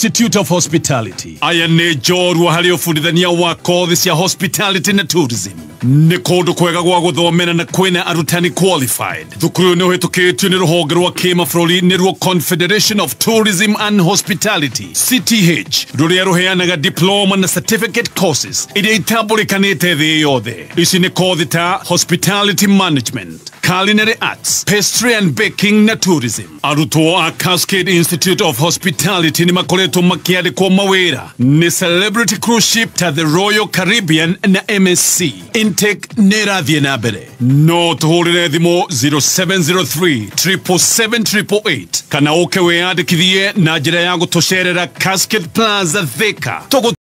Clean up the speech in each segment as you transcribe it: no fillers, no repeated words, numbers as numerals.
Institute of Hospitality. Aya nĩ njorua harĩ ũbundithania wa kothi cia hospitality na tourism. Nĩ kũndũ kwega gwa gũthomera na kwĩna arutani qualified. Thukuru ũyũ nĩ ũhĩtũkĩtio nĩ rũhonge rwa kĩmabũrũri nĩruo Confederation of Tourism and Hospitality CTH, rũrĩa rũheanaga diploma na certificate courses iria itambũrĩkanĩte thĩ yothe. Ici nĩ kothi ta hospitality management, culinary arts, pastry and baking na tourism. Arutwo a Cascade Institute of Hospitality nĩ makoretwo makĩandĩkwo mawĩra nĩ Celebrity Cruise Ship ta the Royal Caribbean na MSC. Intake nĩ ĩrathiĩ na mbere. No tũhũrĩre thimũ 0703 777 kana ũke wĩyandĩkithie na njĩra ya gũtũcerera Cascade Plaza Thika. Tũgũ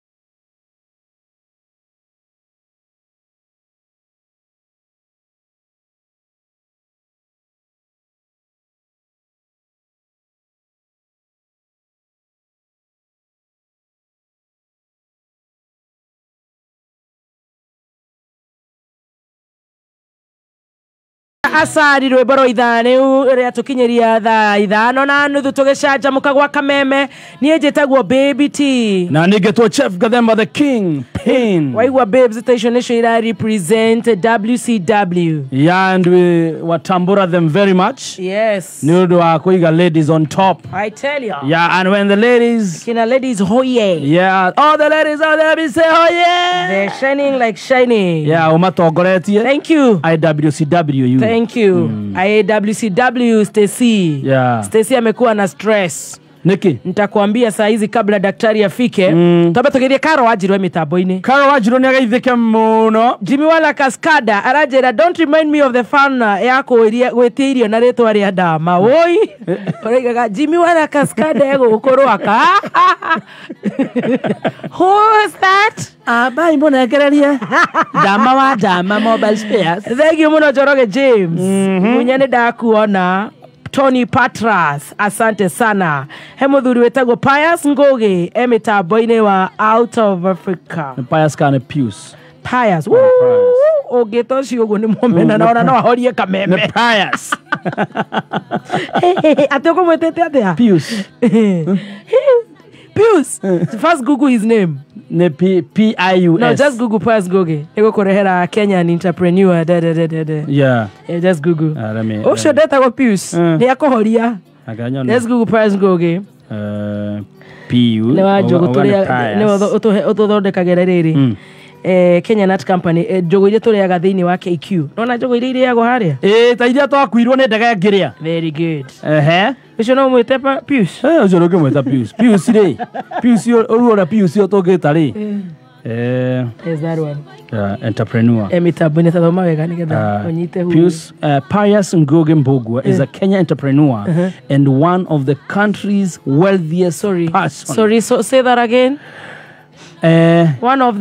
Asari rwĩmbo rwa ithaa rĩu rĩa tũkinyĩria thaa 5:30 tũgĩcanjamũka gwa Kameme. Niĩ njĩtagwo Baby T na nĩngetwo Chef Gathemba the King Pain. Waigua babes ta icio nĩcio ira represent WCW. Yeah, and we watambura them very much. Yes, nĩ ũndũ wa kũiga ladies on top. I tell you. Yeah, and when the ladies, kina ladies hoye. Yeah, all the ladies out there be say hoye. They're shining like shining. Yeah, ũmatongoretie. Thank you. IWCW. Thank you. IWCW Stacy. Yeah. Stacy amekuwa na stress. Niki? Nitakwambia saa hizi kabla daktari afike. Tobe tugerie Karo Wanjiru mitambo-inĩ. Karo Wanjiru nĩ ageithĩke mũno. Jimmy Wala Cascada aranjĩra don't remind me of the fun ya gwĩtia irio na rĩtwa rĩa Ndama. Woi. Ũraigaga Jimmy Wala Cascada egũkũ Rwaka. Who is that? Abai mũnengererie. Ndama wa Ndama mobile spares. Thank you mũno Njoroge James. Munya nĩ ndakuona. Tony Patras, asante sana. He muthuri wetagwo Pius Ngugi, e mitambo-inĩ wa Out of Africa. Pius kana Pius. Pius. Ũngĩta ũcio ũguo nĩ mũmena na ona no ahorie Kameme. Nĩ Pius. Atĩ ũkũmwĩtĩte atĩa? Pius. Pius. First Google his name. Nĩ P I U S. No, just Google Pius Ngugi. Nĩgũkũrehera Kenyan entrepreneur. Da, da, da, da, da. Yeah. Yeah, just Google. Ũcio ndetagwo Pius. Nĩ akũhoria. Let's Google Pius Ngugi. P U. Nĩ wa njũgũ tũrĩa nĩ ũtũthondekagĩra rĩrĩ. Kenya Nut Company, njũgũ iria tũrĩaga thĩinĩ wa KQ. Nona njũgũ iria irĩagwo harĩa? Ta iria twakuirwo nĩ ndege ngĩrĩa. Very good. Ehe. Ũcio no ũmwĩte Pius? Ũcio ndũngĩmwĩta Pius. Pius rĩ. Pius ũruo ũrĩa Pius ũtũngĩta rĩ. Is that one? Entrepreneur. Mitambo-inĩ tathoma wega nĩgetha ũnyite hu. Pius Pius Ngugi Mbugua is a Kenya entrepreneur and one of the country's wealthiest person. Sorry, so say that again. One of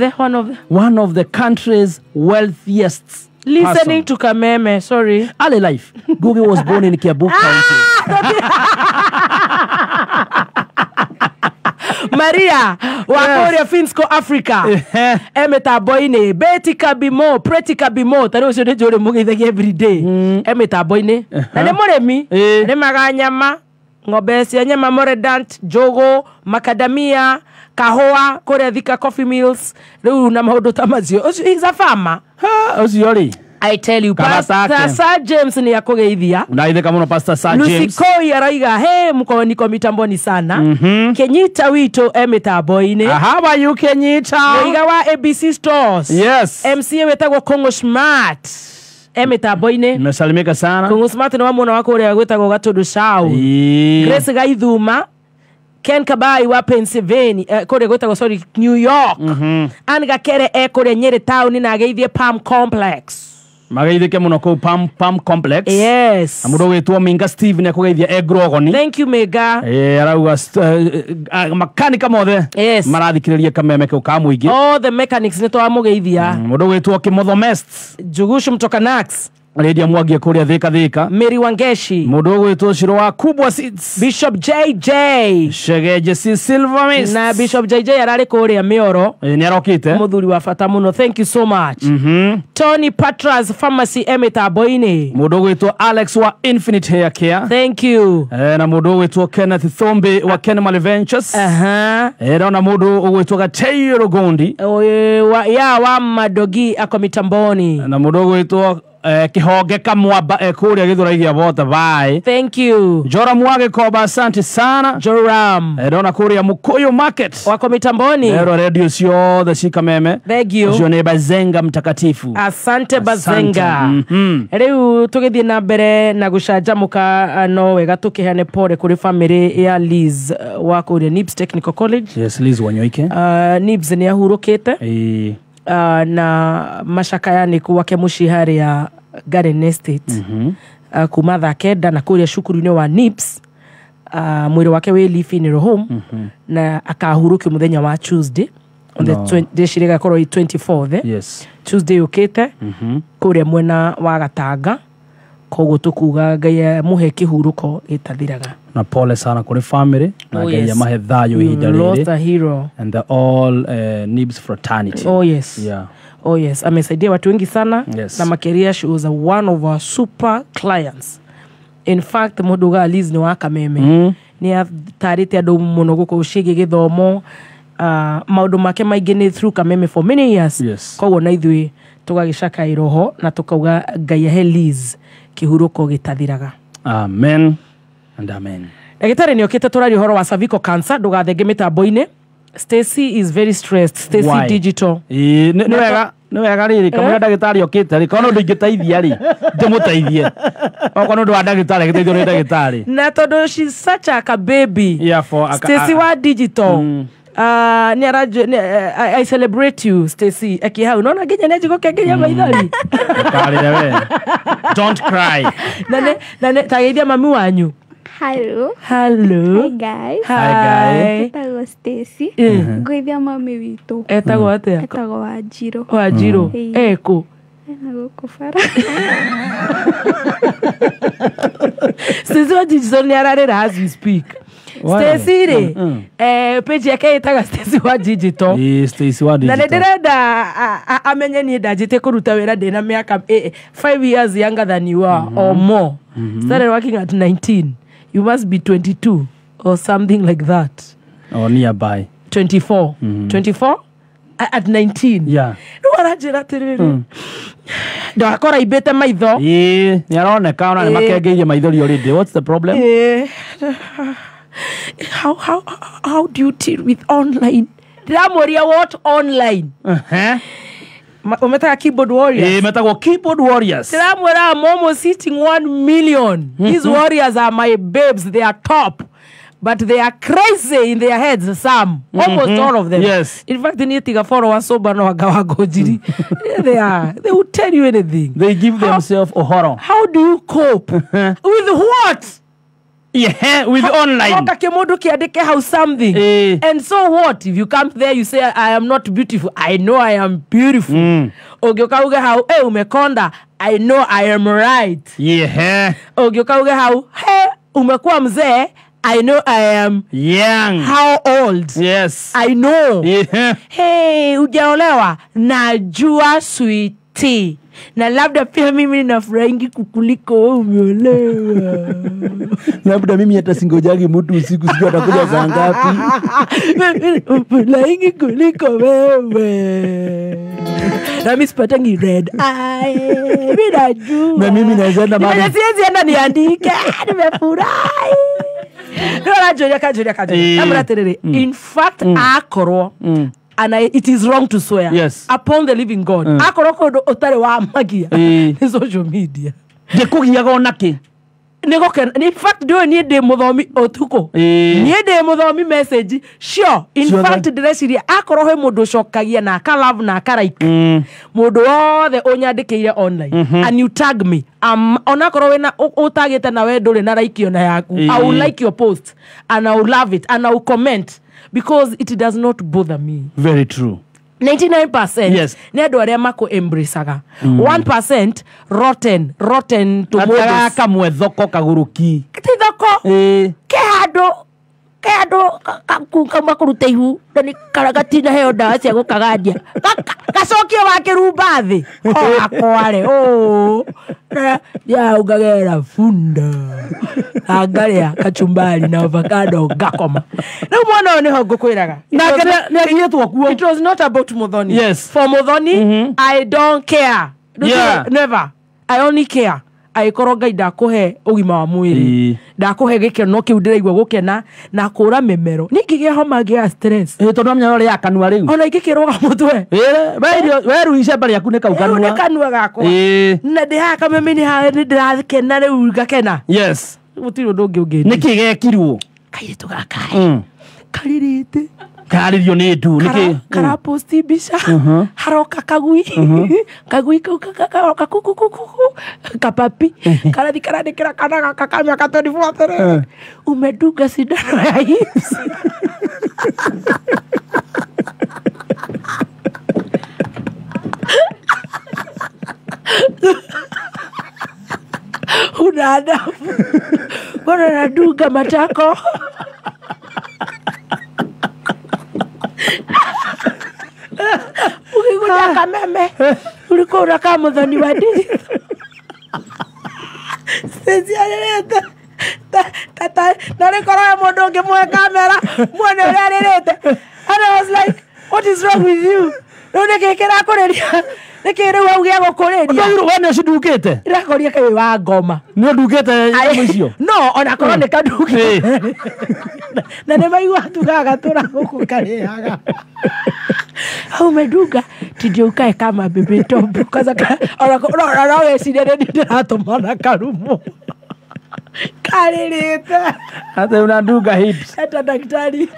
the country's wealthiest. Listening to Kameme, sorry. Early life. Ngugi was born in Kiambu County. Maria wa Finsco Africa. Emitambo-inĩ Betty Kabimo, Pretty Kabimo, tari ũcio nĩ njũrĩ mũgeithagia every day. Emitambo-inĩ. Na nĩ mũrĩmi, arĩmaga nyama, ng'ombe cia nyama, moredant, njũgũ, macadamia, kahũa, kũrĩa Thika Coffee Mills, rĩu na maũndũ ta macio. Ũcio he's a farmer. Ũcio rĩ. I tell you, Pastor Sir James ni akũgeithia. Unaithĩka mũno Pastor Sir James. Lucy Koi araiga, hey, mko niko mitamboni sana. Kenyita witũ e mitambo-inĩ. How are you Kenyita? Mũiga wa ABC Stores. Yes. MCA wetagwo Kongo Smart. E mitambo-inĩ. Nimesalimika sana. Kongo Smart nĩ wa mwena wa kũrĩa gwĩtagwo Gatũndũ South. Grace Gaithuma. Ken Kabai wa Pennsylvania, kũrĩa gwĩtagwo sorry New York. Anne Gakere e kũrĩa Nyeri town na ageithie Palm Complex. Mageithĩke mũno kũu Palm Complex. Yes. Na mũndũ ũgwĩtwo Minga Steve nĩ akũgeithia e Grogoni. Thank you Minga. Arauga makanika mothe. Yes. Marathikĩrĩria Kameme kau ka mũingĩ. All the mechanics nĩ twamũgeithia. Mũndũ ũgwĩtwo Kĩmotho Mest. Njugushu mtoka Nax. Lydia Mwangi kũrĩa Thika Thika. Mary Wangeshi. Mũndũ ũgwĩtwo Ciro wa Kubwa Seeds. Bishop JJ. Shegeje C Silver Mist. Na Bishop JJ ararĩ kũrĩa Mĩoro. Nĩ arokĩte. Mũthuri wa bata mũno. Thank you so much. Tony Patras Pharmacy e mĩtambo-inĩ. Mũndũ ũgwĩtwo Alex wa Infinite Hair Care. Thank you. Na mũndũ ũgwĩtwo Kenneth Thombe wa Kenmali Ventures. Ndona mũndũ ũgwĩtwo Gatei Rugondi. Ya wa Madogi ako mitamboni. Na mũndũ ũgwĩtwo Kihonge Kamwamba kũrĩa Gĩthũrai gĩa Bota. Bye. Thank you. Joram wa Gĩkomba, asante sana. Joram. Ndona kũrĩa Mukuyu Market. Wako mitamboni. Ero radio ciothe cikameme. Thank you. Ũcio nĩ Bazenga mtakatifu. Asante Bazenga. Rĩu tũgĩthiĩ na mbere na gũcanjamũka no wega tũkĩheane pole kũrĩ family ya Liz wa kũrĩa Nibs Technical College. Yes, Liz Wanyoike. Nibs nĩ ahurũkĩte. Na macakaya nĩ gwake mũciĩ harĩa Garden Estate. Kuma thaa 9 na kũrĩa cukuru-inĩ wa Nibs. Mwĩrĩ wake wĩ Lee Funeral Home. Na akahurũkio mũthenya wa Tuesday. On the ndĩciria ĩgakorwo ĩ 24th. Yes. Tuesday yũkĩte. Kũrĩa mwena wa Gatanga. Koguo tũkuga Ngai mũhe kĩhurũko gĩtathiraga. Na pole sana kũrĩ family na Ngai amahe thayũ ihinda rĩrĩ. Lost a hero. And the all Nibs fraternity. Oh yes. Yeah. Oh yes, amesaidia watu wengi sana. Yes. Na Makeria, she was one of our super clients. In fact, mũndũ Liz nĩ wa Kameme. Nĩ atarĩte andũ mũno gũkũ ciĩgiĩ gĩthomo. Maũndũ make maingĩ nĩ through Kameme for many years. Yes. Koguo na ithuĩ tũgagĩcakaĩra ho na tũkauga Ngai ahe Liz kĩhurũko gĩtathiraga. Amen and amen. Ndagĩtarĩ nĩ okĩte tũraria ũhoro wa cervical cancer, ndũgathenge mĩtambo-inĩ. Stacy is very stressed. Stacy Digital. Nĩ wega rĩrĩ kamũira ndagĩtarĩ okĩte rĩ kono ũndũ ingĩteithia rĩ ndĩmũteithie. Okorwo nĩ ũndũ wa ndagĩtarĩ agĩteithio nĩ ndagĩtarĩ. Na tondũ she's such a baby. Yeah, for Stacy wa Digital. I celebrate you, Stacy. Eki hau nona nginya nĩ njigũkengeria maithori. Ndũkarĩre we. Don't cry. Na ne tageithia mami wanyu. Hello. Hello. Hi guys. Hi guys. Etagwo Stacy. Ngũithia mami witũ. Etagwo atĩa? Etagwo Wanjirũ. Wanjirũ. Ekũ? Ena gũkũ bara. Stacy wa Digital nĩ ararĩra as we speak. Stacy rĩ, page yake ĩtaga Stacy wa Digital. Stacy wa Digital. Na nĩ ndĩrenda amenye niĩ ndanjĩtie kũruta wĩra ndĩna mĩaka 5 years younger than you are or more. Started working at 19. You must be 22 or something like that. Or nearby. 24. 24 at 19. Yeah. Rĩu aranjĩra atĩrĩrĩ. Ndakora ibĩte maitho. Ĩĩ, nĩ aroneka ona nĩ makengeirie maithori already. What's the problem? How do you deal with online? Ndĩramũria what online? Umetaga keyboard warriors. Metagwo keyboard warriors. Ndĩramwĩra I'm almost hitting 1 million. These warriors are my babes. They are top. But they are crazy in their heads, some. Almost all of them. Yes. In fact, they need to follow us sober no agawagojiri. They are. They will tell you anything. They give themselves a horror. How do you cope? With what? Yeah, with online. How something. And so what? If you come there, you say, I am not beautiful. I know I am beautiful. Ogyoka uge how, hey, umekonda. I know I am right. Yeah. Ogyoka uge how, hey, umekuwa mzee. I know I am young. How old? Yes. I know. Yeah. Hey, ujaolewa. Najua sweetie. Na labda pia mimi nafurahingi kukuliko umeolewa. Labda mimi hata singojagi mtu usiku sijui atakuja saa ngapi. Nafurahingi kuliko wewe. Na mimi sipatangi red eye. Mimi najua. Na mimi naweza enda mama. Mimi siwezi enda niandike. Nimefurahi. No, in fact, akorwo and it is wrong to swear. Yes. Upon the living God. Akorwo kundu utari wa magia. Ni social media. Ndikugiaga onake. In fact, do ni ndi muthomi utuku. Ni ndi muthomi message. Sure. In fact, ndireciria akorwo he mundu ucokagia na aka love na aka like. Mundu wothe unyandikire online and you tag me. Onakorwo wina utagite na we nduri na like ona yaku. I will like your post and I will love it and I will comment because it does not bother me. Very true. 99% Yes. nĩ andũ arĩa makũ embraceaga. 1% rotten to Gataga models. Kamwe thoko kaguruki. Ti thoko. Ĩĩ. Ke handũ kauma kũruta ihu na nĩ gatina heo ndawa cia gũkagandia. Gacokio wakĩrumba thĩ o akware ũ ya ngagera funda na ngarĩa kachumbari na avocado ngakoma. Rĩu mwana ũyũ nĩho ngũkwĩraga. Nake nĩ agiĩtwo kuo. It was not about Muthoni. Yes. For Muthoni, I don't care. Yeah. Never. I only care. Aikorwo Ngai ndakũhe ũgima wa mwĩrĩ, Ĩĩ. ndakũhe gĩkeno kĩu ndĩraigua gũkena na kũra mĩmero. Niĩ ngĩgĩa homa ngĩa stress. Ĩĩ, tondũ amenya ũrĩa kanua rĩu. Ona ingĩkĩrũga mũtwe. Ĩĩ, we rĩu icembe rĩaku nĩ kau Rĩu kanua. nĩ kanua gakwa. Ĩĩ. Na ndĩ haha kameme-inĩ haha nĩ ndĩrakena rĩu ngakena. Yes. Gũtirĩ ũndũ ũngĩ ũngĩ. Nĩkĩ gekirwo? Kairĩtu gaka karirĩte. Karĩrio nĩ ndu nĩkĩ? Karaposti mbica haroka kagui kagui kau karoka kukukukuku kapapi karathi karandĩkĩra kana gaka ka mĩaka 24 atĩrĩrĩ, umedunga sindano ya hips. Huna adabu, mbona nadunga matako? Ukikuja kameme ulikuwa unakaa Muthoni wa digital. Stacy arĩrĩte na rĩkorwo he mũndũ ũngĩmũhe kamera muone ũrĩa arĩrĩte. And I was like, what is wrong with you? Rĩu nĩkĩ kĩrakũrĩria? Nĩkĩ rĩu hau gĩa gũkũrĩria? Ndagirwo we nĩ ũcindukĩte? Ndĩrakoria kaĩ wa ngoma. Nĩ ũndukĩte nyamũ icio? No, ona korwo nĩ kandukĩte. Na nĩ maigua tugaga gatũra gũkũ karĩaga. Au umedunga tindio ukae kama bebe top. Kwanza ona no wecirie nĩ ndĩratũma na karumo. Karĩrĩte. Hata unadunga hips. Hata daktari.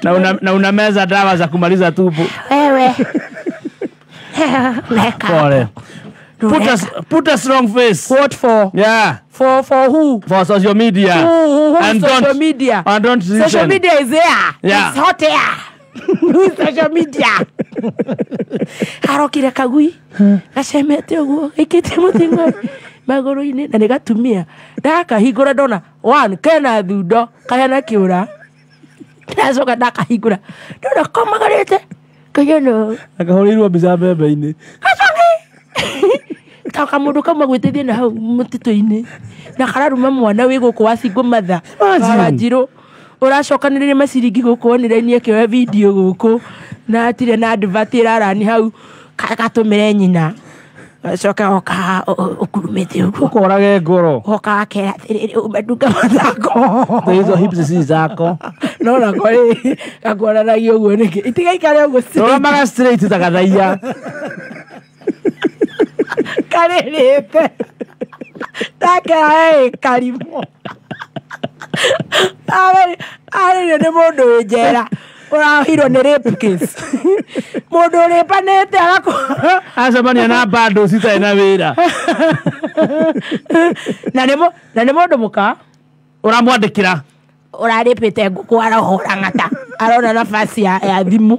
Na unameza dawa za kumaliza tumbo. Wewe. Leka. Pole. Put a strong face. What for? Yeah. For who? For social media. Who And social don't, media? And don't listen. Social media is there. Yeah. It's hot air. Social media. Harokire kagui. Gacemete ũguo gaikĩtie mũting'oe magũrũ-inĩ na nĩ gatumia. Ndakahingũra ndona one kena thundo kahana kĩũra. Ndacoka ndakahingũra ndona komagarĩte kayano. Akahũrĩirwo mbica mbembe-inĩ. Ta kamũndũ kauma gwĩteithia na hau mũtitũ-inĩ na kararuma mwana wĩ gũkũ wa single mother wa Wanjirũ ũracokanĩrĩria maciringi gũkũ online akĩoya video gũkũ na atirĩ na advert ĩrarani hau gatũmĩre nyina acoka oka ũkurumĩte ũguo Ũkorage ngoro. oka akera atĩrĩrĩ umeduka mathako Hizo hips si zako. no nako rĩ gakuonanagia ũguo nĩkĩ itigaikare ũguo straight. Rũgamaga straight ta gathaiya. Karĩrĩte ndakera karimũ. Arĩrio nĩ mũndũ wĩ njera ũrahirwo nĩ rape case. Mũndũ ũrĩpanĩte agakũ Acemania na bando citarĩ na wĩra. Na nĩ mũndũ mũka Ũramwandĩkĩra. Ũrarĩpĩte ngũkũ arohũra ng'ata arona nafasi ya thimũ.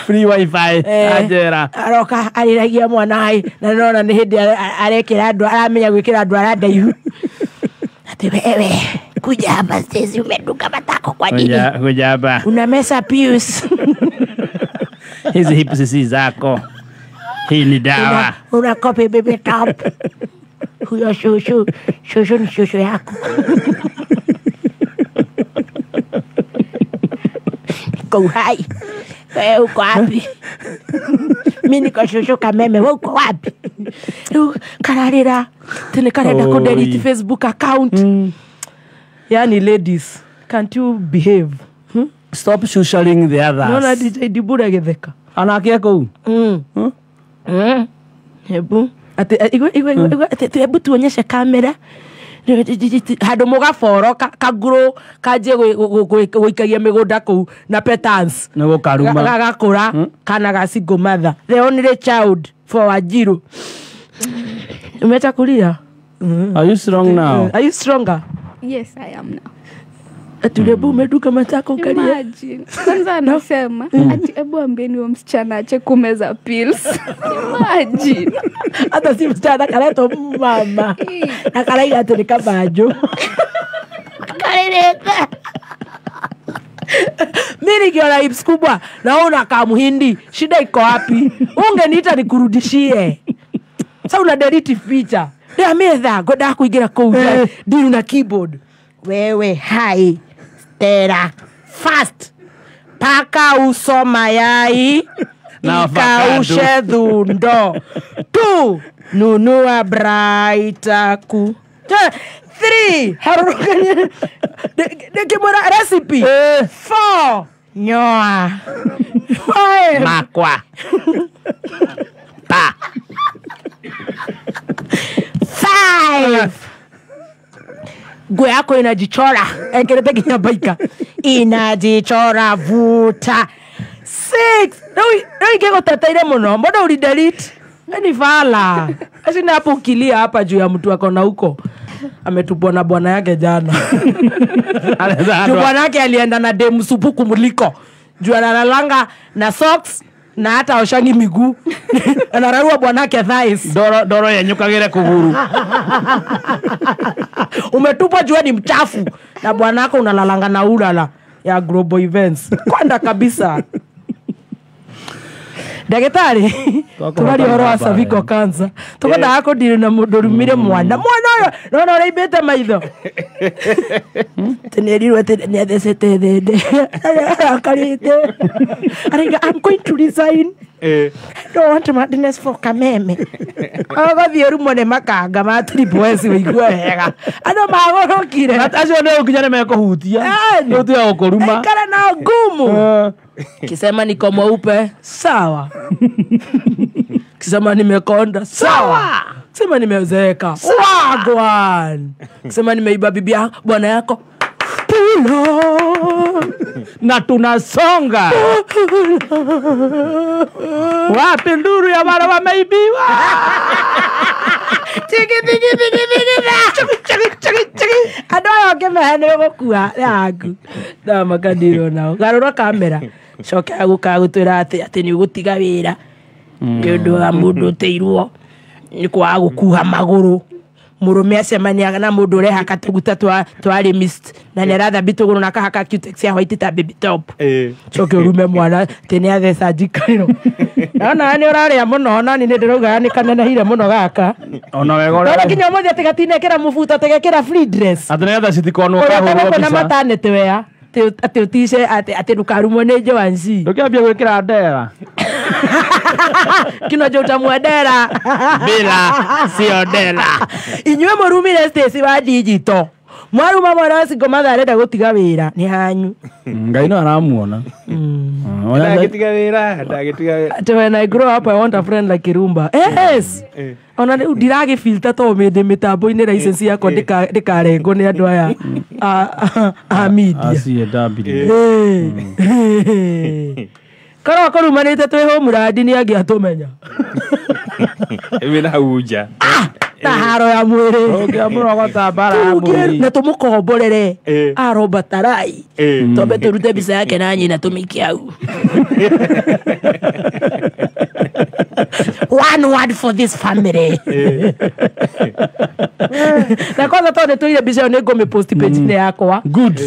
Free wifi njera. Aroka arĩragia mwana hai na nona nĩ hĩndĩ arekĩra andũ aramenya gwĩkĩra andũ arĩa ndaihu. Ati wewe kuja hapa Stacy umeduka matako kwa nini? Kuja hapa. Unamesa pius. Hizi hips si zako. Hii ni dawa. Una copy baby top. Huyo shushu, shushu ni shushu yako. Uko uhai. Wewe uko wapi? Mimi niko shushu kameme, wewe uko wapi? Kararira. Tene karenda ku delete Facebook account. Yani ladies, can't you behave? Stop shusharing the others. Nona DJ Dibura githeka. Anake kuu. Hebu ati igwe ati hebu tuonyeshe kamera. Handu mugaboro kaguru kanjie guikagia migunda kuu na petals na gukaruma gagakura kana ga single mother, the only child for Wanjiru. Umeacha kulia? Are you strong now? Are you stronger? Yes, I am now. Atulebu umeduka matako kalia. Imagine. Kwanza anasema ati ebu ambieni huyo msichana ache kumeza pills. Imagine. Hata si msichana kaleto mama. Akalaiga ati ni kabanjo. Kaleleta. Mimi nikiona hips kubwa naona kama Mhindi, shida iko wapi? Ungeniita nikurudishie. Sasa una delete feature. Ndio metha ngoda kuingira kuu ndiru na keyboard. Wewe hai Stella fast paka uso mayai Na avocado. ikaushe thundo. 2 nunua brighter ku. 3 harurukanye ndikimwira recipe. 4 nyoa. 5 Makwa. Pa. 5 nguo yako inajichora ekerete nginya baika inajichora vuta. 6 rĩu ingĩgũteteire mũno mbona uli delete ni fala asina hapo ukilia hapa juu ya mtu akona huko ametupwa na bwana yake jana. Juu bwana yake alienda na demu supu kumuliko juu analalanga na socks na hata oshangi miguu. Anararua bwanake thighs. Doro doro yenyukagire kuguru. Umetupwa juu ni mchafu na bwanako unalalanga na ulala ya global events. Kwanda kabisa. Ndagĩtarĩ tũraria ũhoro wa cervical cancer tũkwendaga kũndiri na mũndũ ũrumire mwana mwana ũyũ nona ũraimbĩte maitho atĩ nĩerirwo atĩ nĩathecete thende arakarĩte araiga I'm going to resign. I don't want madness for Kameme. Ũgũthiĩ ũrumwo nĩ makanga ma triple S ũigue wega andũ magũrũkire Acio nĩ ũkinya nĩ mekũhutia nĩ ũtiga gũkũruma ikara nao ngumu. Kisema niko mweupe sawa, kisema nimekonda sawa, kisema nimezeeka wagwan, kisema nimeiba bibi bwana yako pulo na tunasonga. Wapi nduru ya wale wameibiwa? Tiki tiki tiki tiki tiki tiki tiki. Andũ aya ũngĩmehe nĩ ũgũkua yaku ndamakandirwo nao garũra kamera coke agũkaga gũtwĩra atĩ atĩ nĩ ũgũtiga wĩra nĩ ũndũ wa mũndũ ũteirwo nĩ kwaga gũkuha magũrũ mũrũme acemaniaga na mũndũ ũrehaka tũguta twa mist na nĩ arathambia tũgũrũ na akahaka cutex ya white ta baby top coke ũrume mwana atĩ nĩ atheca njikarĩro naona nĩ ũrarĩa mũno nani nĩ ndĩrauga nĩ kanenehire mũno gaka ona wega ũrĩa nginya ũmũthĩ atĩ gatinekĩra mũbuto atĩ gekĩra free dress atĩ nĩgetha citikonwo kahũrwo mbica na maternity wear atĩ ũtice atĩ ndũkarumwo nĩ Joansi ndũkĩambia gwĩkĩra ndera kinojo utamwendera bila sio ndera inyuĩ mũrumire Stacy wa digital mwaruma mwana wa single mother arenda gũtiga wĩra nĩ hanyu Ngai no aramuona ndagĩtiga wĩra ndagĩtiga wĩra atĩ when I grow up I want a friend like Irumba. Yes ona rĩu ndiragĩfilter to mĩndĩ mĩtambo-inĩ license yakwa ndĩkarengwo nĩ andũ aya a media korwo kũrumanĩte twĩ homeland nĩ angĩatũmenya wĩna hau nja na haro ya mwĩrĩ ũngĩamũrogota mbara ya mwĩrĩ na tũmũkomborere aromba tarai twambe tũrute mbica yake na nyina tũmĩikie hau. One word for this family. Na kwanza tondũ nĩtũire mbica ĩyo nĩ ngũmĩpost page-inĩ yakwa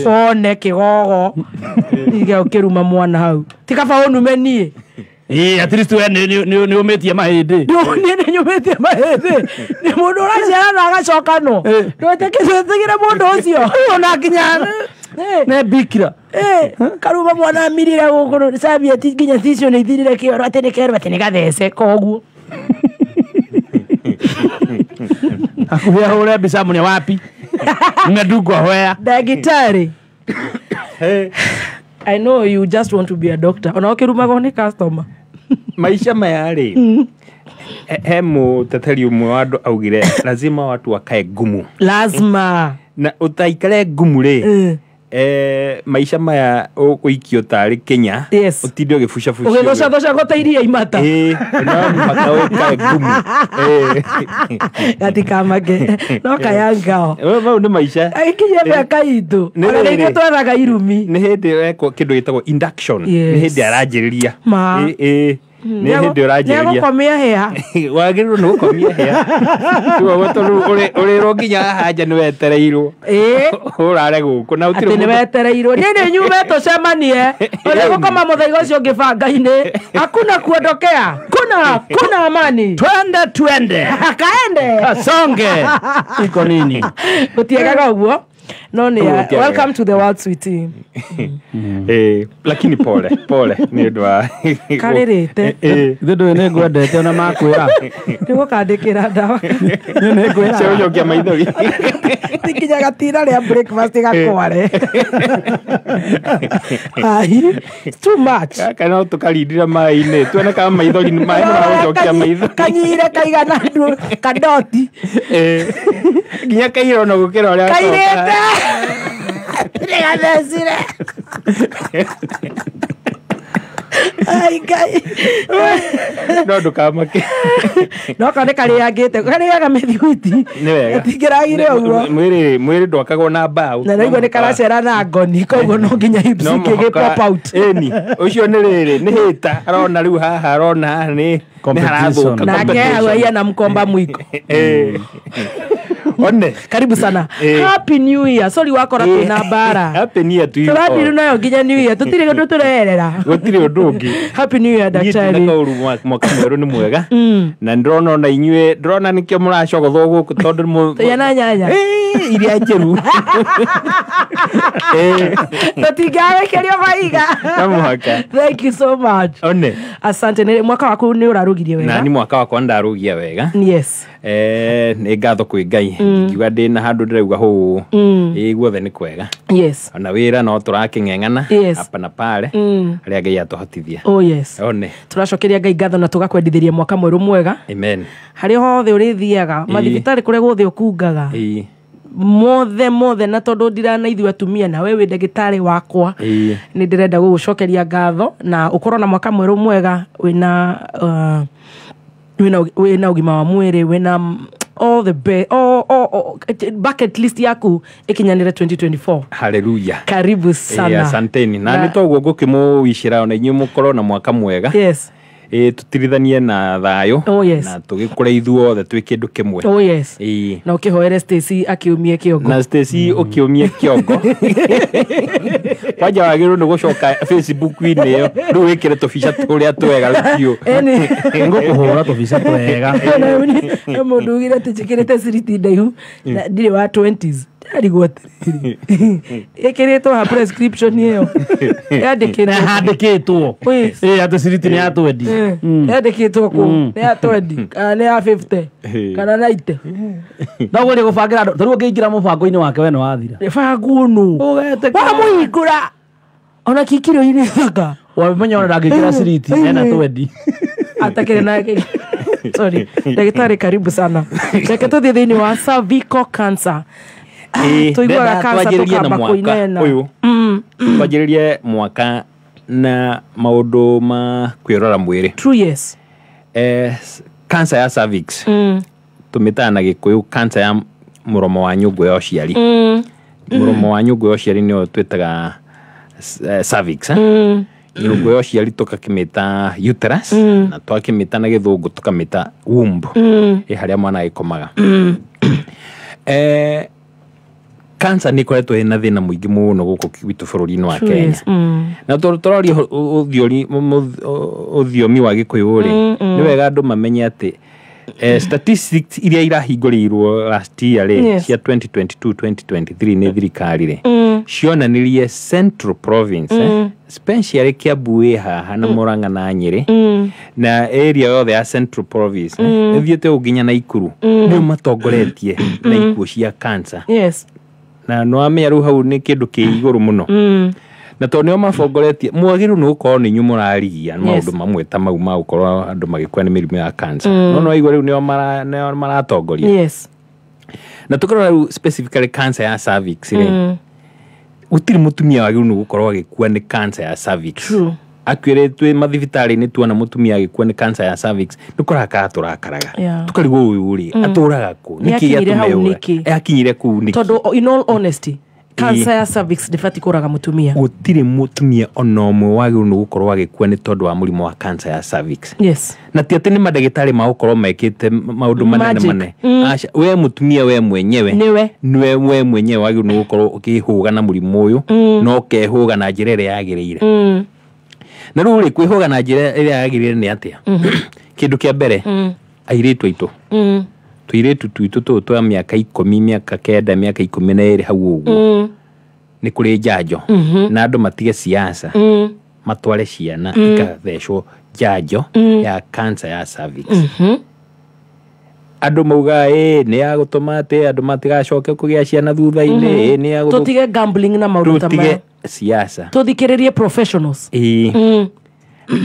one kĩgogo ige ũkĩruma mwana hau ti kaba ũnume niĩ. At least we nĩ ũmĩtie mahĩndĩ. Niĩ nĩ nyũmĩtie mahĩndĩ nĩ mũndũ ũraciara na agacokanwo ndwĩtĩkĩre mũndũ ũcio ona nginya nĩ bikira karuma mwana amirire gũkũ serviette nginya tissue nĩ ithirire kĩoro atĩ nĩ kerwo atĩ nĩ gathece koguo hakuhĩ ahũre mbica mũne wapi ng'endungwa hwea ndagĩtarĩ. I know you just want to be a doctor. Ona ũkĩrumagwo nĩ customer. Maisha maya rĩ he mũteteri ũmwe wa andũ augire lazima watu wakae ngumu. Lazima. Na ũtaikare ngumu rĩ Maisha maya ũgũikio tarĩ Kenya ũtinde ũgĩbucabucio ũgĩthocathoca gũtairia imata no mũhaka wĩkae ngumu gatikamake no kayangao mau nĩ maica agĩkinyia mĩaka itũ ona rĩngĩ twethaga irumi nĩ hĩndĩ wekwo kĩndũ gĩtagwo induction nĩ hĩndĩ aranjĩrĩria nĩ hĩndĩ ũranjĩrĩria nĩegũkomia hĩa wagĩrĩirwo nĩ gũkomia hĩa ũguo tondũ ũrĩrwo nginya haha nja nĩ wetereirwo ũrare gũkũ na atĩ nĩ wetereirwo niĩ nĩ nyume tũcemanie ũrĩ gũkoma mũthaiga ũcio ũngĩ banga-inĩ hakuna kuondokea kuna amani twende twende kaende kasonge iko nini gũtiagaga ũguo no ni welcome to the world sweetie. Lakini pole pole ni ũndũ wa karirite ithe ndũĩ nĩ ngwendete ona makwĩra nĩgũkandĩkĩra ndawa nĩ ngwĩra cia maithori tikinya gatira rĩa breakfast gakware ai it's too much gaka no tũkarindĩra maĩ-inĩ tuone kana maithori nĩ maĩ nĩmagũcokia maitho kanyire kaigana kadoti nginya kaira ona gũkĩra ũrĩa kairĩte nĩgathecire ai ngai no ndũkamake no ka nĩ karĩangĩte karĩaga mĩthuguiti tingĩragire ũguo mwĩrĩ ndwakagwo na mbaũ na naigua nĩ karacera na ngoni koguo no nginya hips ikĩgĩ pop out ĩni ũcio nĩ rĩrĩ nĩ hĩta arona rĩu haha arona haha nĩ harathũka nake hau aiya na mkomba mwiko One. Karibu sana. Happy New Year. Sorry wakora tuna bara. Happy New Year to you. Tũrathiru nayo nginya New Year. Tũtirĩ ũndũ tũrerera. Gũtirĩ ũndũ ũngĩ. Happy New Year daktari. Niĩ ndĩna mwaka mwerũ nĩ mwega. Na ndĩrona ona inyuĩ ndĩrona nĩkĩo mũracogothwo gũkũ tondũ tũyana nyanya. Iria njeru. Tũtingĩarekerio mahiga. No mũhaka. Thank you so much. One. Asante. Mwaka waku nĩ ũrarugirie wega. Na ni mwaka wakwa ndarugia wega. Yes. Nĩ ngatho kwĩ Ngai. Ngiuga ndĩ na handũ ndĩrauga hũ ĩ guothe nĩ kwega. Yes. Ona wĩra no tũrakĩng'eng'ana hapa na pale harĩa Ngai atũhotithia. Oh yes. One. Tũracokeria Ngai ngatho na tũgakwendithĩria mwaka mwerũ mwega. Amen. Harĩa hothe ũrĩthiaga mathibitarĩ kũrĩa guothe ũkungaga mothe mothe na tondũ ndirana ithuĩ atumia na we wĩ ndagĩtarĩ wakwa nĩ ndĩrenda gũgũcokeria ngatho na ũkorwo na mwaka mwerũ mwega wĩna wĩna ũgima wa mwĩrĩ wĩna all the best, all bucket list yaku ikinyanire 2024. Hallelujah. Karibu sana. Asanteni. Na nĩ toguo ngũkĩmũwicĩra ona inyuĩ mũkorwo na mwaka mwega. Yes. Tũtirithanie na thayũ. Oh yes. Na tũgĩkũre ithuothe twĩ kĩndũ kĩmwe. Oh yes. Na ũkĩhoere Stacy akiumie kĩongo. Na Stacy ũkĩumie kĩongo. Kwanja wagĩrĩirwo nĩ gũcoka Facebook-inĩ ĩyo rĩu wĩkĩre tũbica tũrĩa twega biũ. Ngũkũhũra tũbica twega. Nĩ mũndũ ugire atĩ njĩkĩrĩte ciriti ndaihu na ndirĩ wa 20s. Ndarigwo atĩrĩrĩ. Ĩkĩrĩtwo ha prescription ĩyo. Yandĩkĩtwo. Atĩ ciriti nĩ ya 20. Yandĩkĩtwo kũ? Nĩ ya 20 kana nĩ ya 50 kana 90. No gwĩrĩ gũbangĩra andũ tarĩu ũngĩingĩra mũbango-inĩ wake we nĩ wathira. Bangwo nũ? Wamũhingũra ona kikiro-inĩ thaka. Wamenya ona ndangĩkĩra ciriti ena 20. Atakĩrĩ na sorry. Ndagĩtarĩ karibu sana. Reke tũthiĩ thĩinĩ wa cervical cancer. Tũiguaga cancer tũkamba kũinena. Ũyũ. Twanjĩrĩrie mwaka na maũndũ ma kwĩrora mwĩrĩ. True yes. Cancer ya cervix. Tũmĩtaga na Gĩkũyũ cancer ya mũromo wa nyũngũ ya ũciari. Mũromo wa nyũngũ ya ũciari nĩyo twĩtaga cervix. Nyũngũ ya ũciari tũgakĩmĩta uterus na twakĩmĩta na Gĩthũngũ tũkamĩta womb. Harĩa mwana agĩkomaga. Cancer nĩ ĩkoretwo ĩna thĩna mũingĩ mũno gũkũ gwitũ bũrũri-inĩ wa Kenya. Na tondũ tũroria ũthiomi wa Gĩkũyũ rĩ, nĩ wega andũ mamenye atĩ statistics iria irahingũrĩirwo last year rĩ cia 2022-2023 nĩ thirikari rĩ cionanirie Central Province especially Kiambu ĩ haha na Murang'a na Nyĩrĩ na area yothe ya Central Province ĩthiĩte ũguo nginya Naikuru nĩo matongoretie na ikuũ cia cancer. Yes. Na no amenya rĩu hau nĩ kĩndũ kĩ igũrũ mũno. Na tondũ nĩo matongoretie mwagĩrĩirwo nĩ gũkorwo nĩ inyuĩ mũrarigia maũndũ mamwe ta mau ma gũkorwo andũ magĩkua nĩ mĩrimũ ya cancer. No no waigua rĩu nĩo maratongoria. Yes. Na tũkĩrora rĩu specifically cancer ya cervix rĩ Gũtirĩ mũtumia wagĩrĩirwo nĩ gũkorwo agĩkua nĩ cancer ya cervix. True. Akuĩrĩ twĩ mathibitarĩ-inĩ tuona mũtumia agĩkua nĩ cancer ya cervix nĩ kũrakara tũrakaraga. Tũkarigwo ũyũ rĩ atũraga kũ, nĩkĩ Nĩakinyire hau gĩatũma nĩkĩ? eyũra, akinyire kũu nĩkĩ? Tondũ in all honesty, cancer ya cervix ndĩbatiĩ kũraga mũtumia. Gũtirĩ mũtumia ona ũmwe wagĩrĩirwo nĩ gũkorwo agĩkua nĩ tondũ wa mũrimũ wa cancer ya cervix. Yes. Na ti atĩ nĩ mandagĩtarĩ magũkorwo mekĩte maũndũ manene Magic. manene. Aca, we mũtumia we mwenyewe Nĩwe. nĩwe we mwenyewe wagĩrĩirwo nĩ gũkorwo ũkĩhũga na mũrimũ ũyũ na ũkehũga na njĩra ĩrĩa yagĩrĩire. Na rĩu rĩ, kwĩhũga na njĩra ĩrĩa yagĩrĩire nĩ atĩa? Kĩndũ kĩa mbere, airĩtu aitũ, tũirĩtu twitũ tũtũ twa mĩaka 10, mĩaka 9, mĩaka 12 hau ũguo, nĩ kũrĩ njanjo na andũ matige siasa, matware ciana ikathecwo njanjo ya cancer ya cervix. Andũ maugaga ĩ nĩ ya gũtũma atĩ andũ matigacoke kũgĩa ciana thutha-inĩ, ĩ nĩ ya gũthũ- Tũtige gambling na maũndũ ta tũtige maya. siasa, Tũthikĩrĩrie professionals. ĩĩ.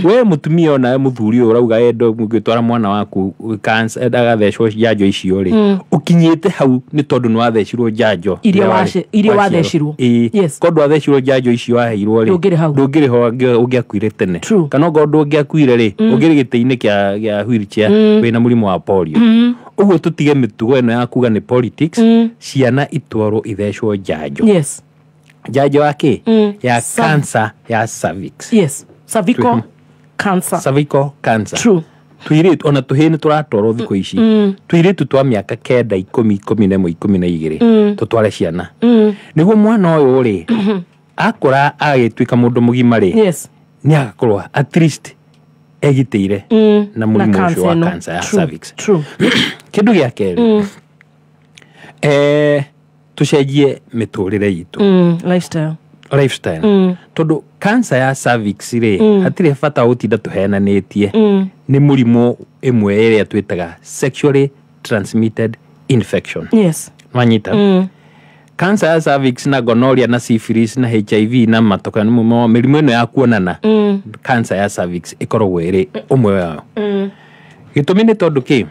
We mũtumia onawe mũthuri ũyũ ũrauga endo ũngĩtwara mwana waku cancer ndagathecwo njanjo icio rĩ, ũkinyĩte hau nĩ tondũ nĩ wathecirwo njanjo Iria ĩrĩa iria waciarwo. wathecirwo. Ĩĩ. Yes. Korwo ndwathecirwo njanjo icio waheirwo rĩ, Ndũngĩrĩ hau. ndũngĩrĩ ho, ũngĩakuire tene. True. Kana ongorwo ndũngĩakuire rĩ, ũngĩrĩ gĩtĩ-inĩ kĩa wheelchair wĩna mũrimũ wa polio. Ũguo tũtige mĩtugo ĩno ya kuga nĩ politics, ciana itwarwo ithecwo njanjo. Yes. Njanjo ya kĩ? Ya cancer ya cervix. Yes. Cervical cancer. Cervical cancer. True. Tũirĩtu ona tũhĩĩ nĩ tũratwarwo thikũ ici, tũirĩtu twa mĩaka 9, 10, 11, 12, tũtware ciana nĩguo mwana ũyũ rĩ akũra agĩtuĩka mũndũ mũgima rĩ, Yes. nĩ agakorwo at least egitĩire na mũrimũ ũcio cancer wa ĩno. cancer ya True. cervix. True. Kĩndũ gĩa kerĩ, tũcenjie mĩtũrĩre itũ. Lifestyle. Lifestyle, tondũ cancer ya cervix rĩ, hatirĩ bata wa gũtinda tũheananĩtie, nĩ mũrimũ ĩmwe ĩrĩa twĩtaga sexually transmitted infection. Yes. Wanyita? Cancer ya cervix na gonorrhea na syphilis na HIV na matoka mĩrimũ ĩno ya kuonana, cancer ya cervix ĩkoragwo ĩrĩ ũmwe wayo. Gĩtũmi nĩ tondũ kĩ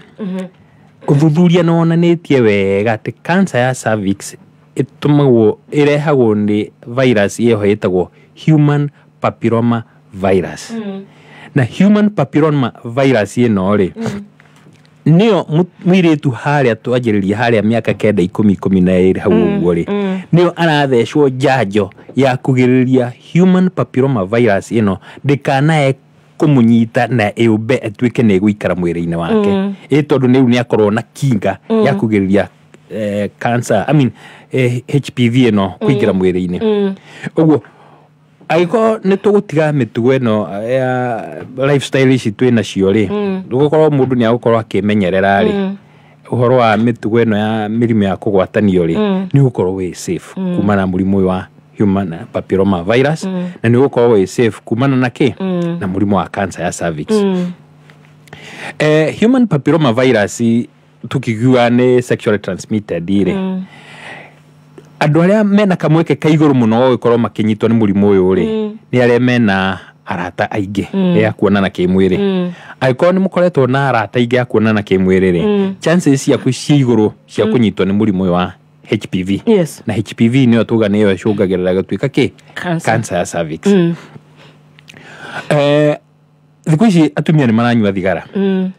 ũthuthuria nĩ wonanĩtie wega atĩ cancer ya cervix ĩtũmagwo, ĩrehagwo nĩ virus ĩyo ĩtagwo human papilloma virus. Na human papilloma virus ĩno rĩ, nĩyo mũirĩtu harĩa twanjĩrĩria harĩa mĩaka 9, 10, 12 hau ũguo rĩ, nĩyo arathecwo njanjo ya kũgirĩrĩria human papilloma virus ĩno ndĩkanae kũmũnyita na ĩũmbe ĩtuĩke nĩ ĩgũikara mwĩrĩ-inĩ wake, ĩ tondũ rĩu nĩ akorwo na kinga ya kũgirĩrĩria cancer, I mean, HPV ĩno kũingĩra mwĩrĩ-inĩ. Ũguo angĩkorwo nĩ tũgũtiga mĩtugo ĩno ya lifestyle ici twĩ nacio rĩ, gũkorwo mũndũ nĩ agũkorwo akĩmenyerera rĩ, ũhoro wa mĩtugo ĩno ya mĩrimũ ya kũgwatanio rĩ, nĩ ũgũkorwo wĩ safe kumana na mũrimũ ũyũ wa human papilloma virus, na nĩ ũgũkorwo wĩ safe kumana na kĩ, na mũrimũ wa cancer ya cervix. Human papilloma virus tukiuga nĩ sexually transmitted rĩ, andũ arĩa mena kamweke ka igũrũ mũno wa gũkorwo makĩnyitwo nĩ mũrimũ ũyũ rĩ, nĩ arĩa mena arata aingĩ ya kuonana kĩmwĩrĩ. Angĩkorwo nĩ mũkoretwo na arata aingĩ a kuonana kĩmwĩrĩ rĩ, chances ciaku ciĩ igũrũ cia kũnyitwo nĩ mũrimũ ũyũ wa HPV. Yes. Na HPV nĩyo tuga nĩyo ĩcũngagĩrĩra gũtuĩka kĩ? Cancer. Cancer ya cervix. Thikũ ici atumia nĩ maranyua thigara.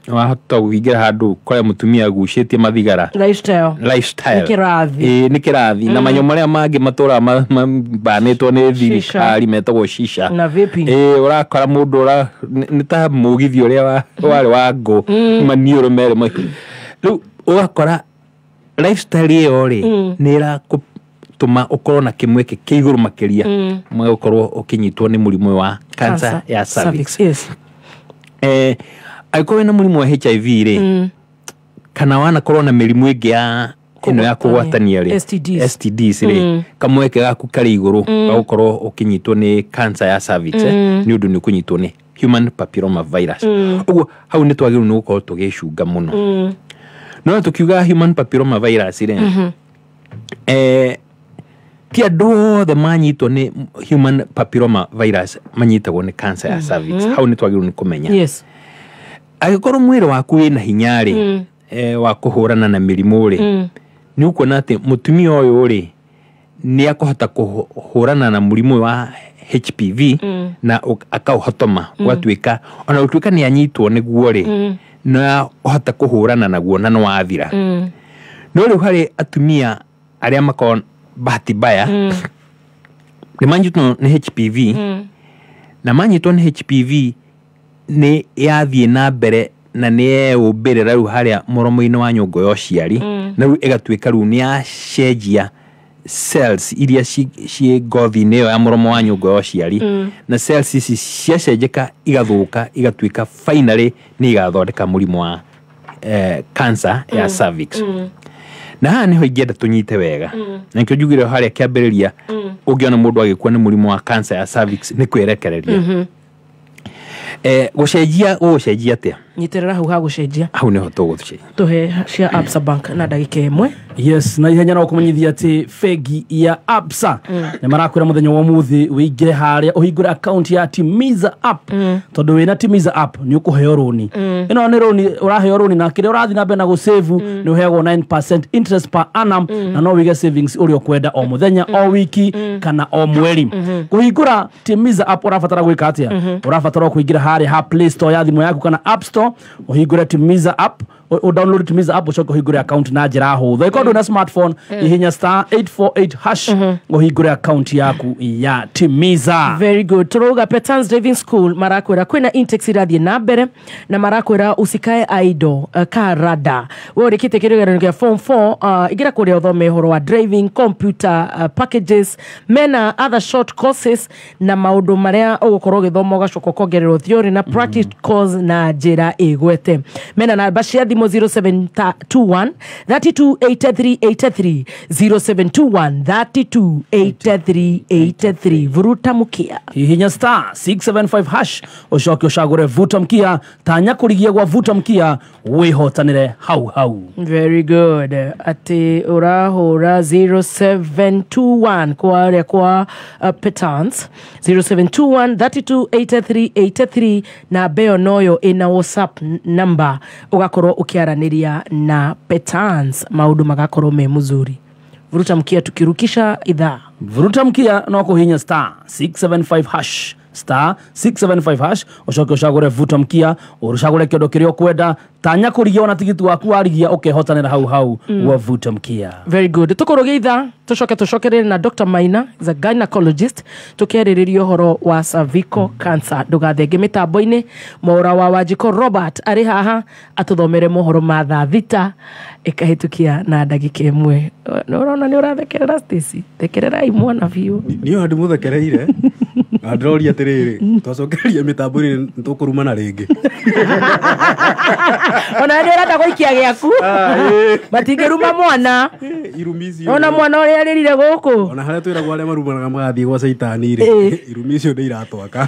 Wahota kũingĩra handũ kũrĩa mũtumia agucĩtie mathigara. Lifestyle. Lifestyle. Nĩ kĩrathi. Ĩĩ, nĩ kĩrathi. Na manyamũ marĩa mangĩ matũraga mabanĩtwo nĩ thirikari metagwo shisha. Na vaping. Ĩĩ, ũrakora mũndũ nĩ ta mũgithi ũrĩa warĩ wa ngũ, maniũrũ merĩ rĩu ũgakora lifestyle ĩyo rĩ, nĩ ĩrakũtũma ũkorwo na kĩmweke kĩa igũrũ makĩria gũkorwo ũkĩnyitwo nĩ mũrimũ wa cancer ya cervix. Yes. Angĩkorwo wĩna mũrimũ wa HIV rĩ, kana wanakorwo na mĩrimũ ĩngĩ ya ĩno ya kũgwatania rĩ, STDs. STDs rĩ, kamweke gaku karĩ igũrũ ga gũkorwo ũkĩnyitwo nĩ cancer ya cervix, nĩ ũndũ nĩ ũkũnyitwo nĩ human papilloma virus. Ũguo hau nĩ twagĩrĩirwo nĩ gũkorwo tũgĩcunga mũno. No tukiuga human papilloma virus rĩ, ti andũ othe manyitwo nĩ human papilloma virus manyitagwo nĩ cancer ya cervix. Hau nĩ twagĩrĩirwo nĩ kũmenya. Yes. Angĩkorwo mwĩrĩ waku wĩna hinya rĩ, wa kũhũrana na mĩrimũ rĩ, nĩ ũkuona atĩ mũtumia ũyũ rĩ nĩ akũhota kũhũrana na mũrimũ wa HPV na akauhotoma ũgatuĩka ona gũtuĩka nĩ anyitwo nĩguo rĩ na ũhota kũhũrana naguo na nĩwathira. No rĩu harĩ atumia arĩa makoragwo bahati mbaya nĩ manyitwo nĩ HPV na manyitwo nĩ HPV nĩ yathiĩ na mbere na nĩ yeyũmbĩrĩra rĩu harĩa mũromo-inĩ wa nyũngũ ya ũciari na rĩu ĩgatuĩka rĩu nĩ yacenjia cells iria ciĩ ngothi-inĩ ĩyo ya mũromo wa nyũngũ ya ũciari na cells ici ciacenjeka igathũka igatuĩka finally nĩ igathondeka mũrimũ wa cancer ya cervix. Na haha nĩho ingĩenda tũnyite wega na nĩkĩo njugire harĩa kĩambĩrĩria ũngĩona mũndũ agĩkua nĩ mũrimũ wa cancer ya cervix nĩ kwĩrekereria. Gũcenjia ũgũcenjia atĩa? Nyitĩrĩra hau ha gũcenjia. Hau nĩho tũgũcenjia. Tũhe cia Absa Bank na ndagĩka ĩmwe. Yes, na ihenya no kũmenyithia atĩ bengi ya Absa nĩ marakwĩra mũthenya wa ũmũthĩ wĩingĩre harĩa ũhingũre account ya Timiza app tondũ wĩna Timiza app nĩ ũkũheo rũni. Ĩno nĩ rũni ũraheo rũni na kĩrĩa ũrathiĩ na mbere na gũsave nĩ ũheagwo 9% interest per annum na no wĩige savings ũrĩa ũkwenda o mũthenya o wiki kana o mweri. Kũhingũra Timiza app ũrabatara gwĩka atĩa? Ũrabatara kũingĩra harĩa ha Play Store ya thimũ yaku kana App Store ũhingũre Timiza app o download Timiza app ucoke ũhingũre account na njĩra hũthũ. Ĩkorwo ndũna smartphone hihinya star 848 hash ũhingũre account yaku ya Timiza. Very good. Tũrauga Petans Driving School marakwĩra kwĩna intakes irathiĩ na mbere na marakwĩra usikae idle ka rada. We ũrĩkĩtie kĩgeranio kĩa form 4 ingĩra kũrĩa ũthome ũhoro wa driving, computer packages, mena other short courses na maũndũ marĩa ũgũkorwo ũgĩthoma ũgacoka ũkongererwo theory na practice course na njĩra ĩgwete. Mena namba cia thimũ 0721 328383 0721 328383. Vuruta mkia. Hihinya star 675 hash ucoke ucagure vuta mkia tanya kurigia gwa vuta mkia wihotanire hau hau. Very good. Ati urahura 0721 kwa aria kwa Petans 0721 328383 na beo noyo ina WhatsApp number ugakorwo ukiaraniria na Petans maundu magakorwo me muzuri. Vuruta mkia tukirukisha idhaa. Vuruta mkia no kuhinya star 675 hash star 675 hash ucoke ucagure vuta mkia urucagure kiondo kiria ukwenda tanya kurigia ona tigiti waku warigia ukehotanira hau hau wa vuta mkia. Very good. Tukurugia ithaa tucoke tucokerere na Dr. Maina is a gynecologist tukiarĩrĩria ũhoro wa cervical cancer. Ndũgathenge mĩtambo-inĩ. Mwaũra wa Wanjikũ Robert arĩ haha atũthomere mohoro ma thaa thita ĩkahĩtũkia na ndagĩka ĩmwe. Nĩ ũrona nĩ ũrathekerera Stacy, thekererai mwana biũ. Niĩ ona ndimũthekereire na ndĩroria atĩrĩrĩ twacokereria mĩtambo-inĩ nĩtũkũrumana rĩngĩ. Ona nĩ ũrenda gũikia gĩaku matingĩruma mwana. Irumi icio ona mwana ũrĩa arĩrire gũkũ ona harĩa twĩragwo arĩa marumanaga magathiĩ gwa caitani rĩ irumi icio nĩ iratwaka.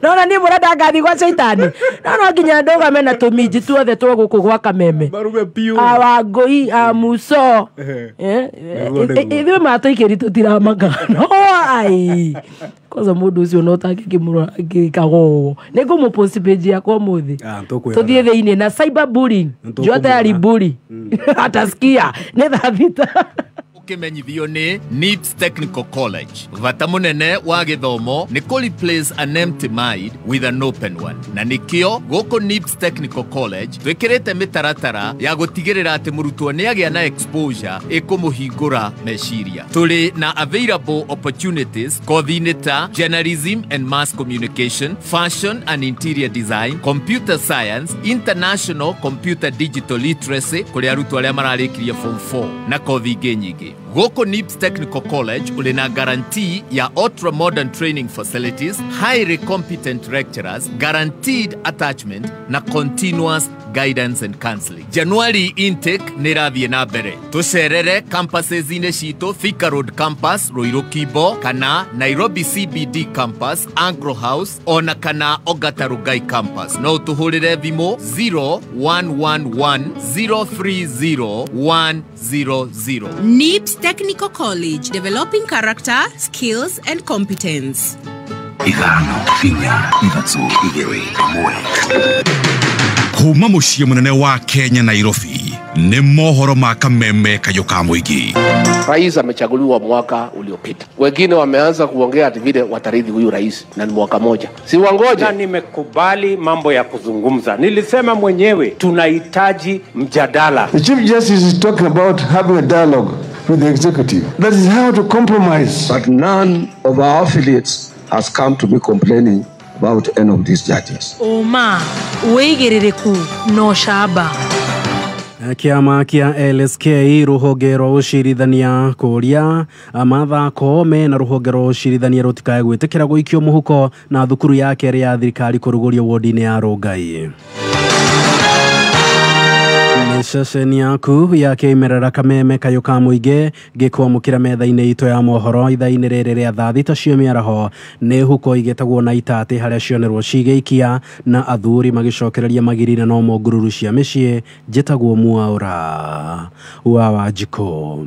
Nona niĩ mũrenda ngathiĩ gwa caitani no nginya ndũgame na tũminji tuothe twa gũkũ gwa Kameme marume piũ a Wangũi a Muso ithuĩ matũikĩri tũtiramaka no ai kwanza mũndũ ũcio no tangĩkĩmũrora ngĩkaga ũũ nĩ ngũmũpost page yakwa ũmũthĩ tũthiĩ thĩinĩ na cyber bullying jua tayari bully atasikia nĩ thaa thita. Ukimenyithio ni NIBS Technical College. Vata munene wa githomo ni kũ replace an empty mind with an open one. Na nikio gũkũ NIBS Technical College twikirite mitaratara ya gutigirira ati murutwo ni agia na exposure ikumuhingura meciria. Turi na available opportunities kothi-inĩ ta journalism and mass communication, fashion and interior design, computer science, international computer digital literacy kuri arutwo aria mararikirie form 4 na kothi ingĩ nyingĩ. Goko NIBS Technical College uli na guarantee ya ultra modern training facilities, highly competent lecturers, guaranteed attachment na continuous guidance and counseling. January intake nĩ ĩrathiĩ na mbere. Tũcerere campuses inĩ citũ Thika Road Campus, Ruiru Kibo, kana Nairobi CBD Campus, Anglo House, ona kana Ogata Rugai Campus. No tũhũrĩre thimũ 0111 030 100. NIBS Technical College, developing character, skills and competence. Ithano, inya, ithatũ, igĩrĩ, ĩmwe. Kuma mũciĩ mũnene wa Kenya Nairobi. Nĩ mohoro ma kameme kayũ ka mũingĩ. Rais amechaguliwa mwaka uliopita, wengine wameanza kuongea ati vile watarithi huyu rais na ni mwaka moja, si wangoje. Na nimekubali mambo ya kuzungumza, nilisema mwenyewe tunahitaji mjadala. The Chief Justice is talking about having a dialogue with the executive. That is how to compromise. But none of our affiliates has come to be complaining about any of these judges. Oma wĩigĩrĩrĩku no camba. Kĩama kĩa LSK rũhonge rwa ũcirithania kũria Martha Koome na rũhonge rwa ũcirithania rũtikae gwĩtĩkĩra gũikio mũhuko na thukuru ya kerĩ ya thirikari kũrugũrio wodi-inĩ ya Rongai. Ceceni yaku ya kĩmerera kameme kayũ ka mũingĩ gĩkwamũkĩra metha-inĩ itũ ya mohoro ithaa-inĩ rĩrĩ rĩa thaa thita cia mĩaraho. Nĩ huko igĩtagwo na itatĩ harĩa cionerwo cigĩikia na athuri magĩcokereria magirina no mongururu cia mĩciĩ. Njĩtagwo Mwaũra wa Wanjikũ.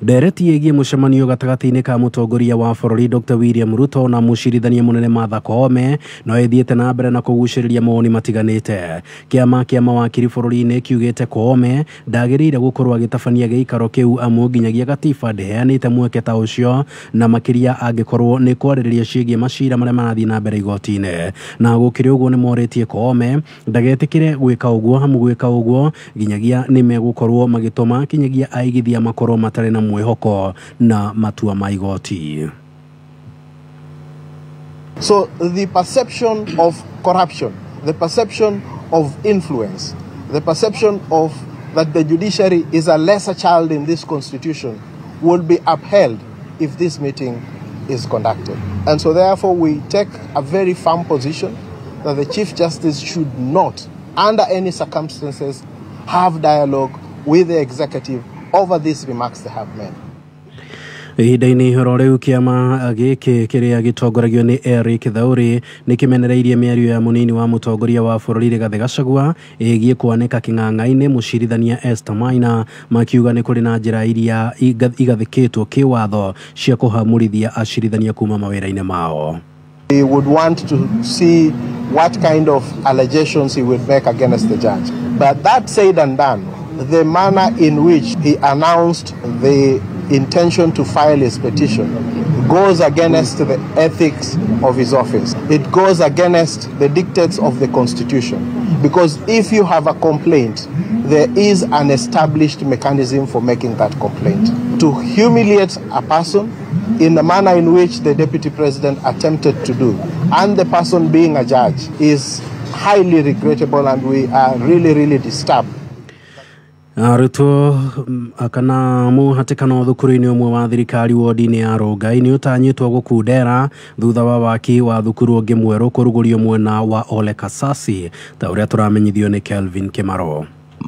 Ndereti ĩgiĩ mũcemanio gatagatĩ-inĩ ka mũtongoria wa bũrũri Dr. William Ruto na mũcirithania mũnene Martha Koome no ĩthiĩte na mbere na kũgucĩrĩria mawoni matiganĩte. Kĩama kĩa mawakiri bũrũri-inĩ kiugĩte Koome ndagĩrĩire gũkorwo agĩtabania gĩikaro kĩu amu nginyagia gatiba ndĩheanĩte mweke ta ũcio, na makĩria angĩkorwo nĩ kwarĩrĩria ciĩgiĩ macira marĩa marathiĩ na mbere igoti-inĩ. Na gũkĩrĩ ũguo nĩ morĩtie Koome ndagetĩkĩre gwĩka ũguo amu gwĩka ũguo nginyagia nĩ megũkorwo magĩtũma kinyagia aigithia makorwo matarĩ na mwĩhoko na matua ma igoti. So the perception of corruption, the perception of influence, the perception of that the judiciary is a lesser child in this constitution will be upheld if this meeting is conducted. And so therefore we take a very firm position that the Chief Justice should not, under any circumstances, have dialogue with the executive over these remarks they have made. Ihinda-inĩ ihoro rĩu kĩama gĩkĩ kĩrĩa gĩtongoragio nĩ Eric Thauri nĩ kĩmenereirie mĩario ya mũnini wa mũtongoria wa bũrũri Rigathĩ Gachagua ĩgiĩ kwanĩka kĩng'ang'a-inĩ mũcirithania Esther Maina, makiuga nĩ kũrĩ na njĩra iria igathĩkĩtwo kĩwatho cia kũhamũrithia acirithania kuma mawĩra-inĩ mao. We would want to see what kind of allegations he would make against the judge. But that said and done, the manner in which he announced the intention to file his petition goes against the ethics of his office. It goes against the dictates of the Constitution. Because if you have a complaint, there is an established mechanism for making that complaint. To humiliate a person in the manner in which the deputy president attempted to do, and the person being a judge, is highly regrettable, and we are really, really disturbed. Arutwo kana mũhatĩkano thukuru-inĩ ũmwe wa thirikari wodi-inĩ ya Rongai nĩ ũtanyĩtwo gũkundera thutha wa waki wa thukuru ũngĩ mwerũ kũrugũrio mwena wa Ole Kasasi, ta ũrĩa tũramenyithio nĩ Kelvin Kĩmaro.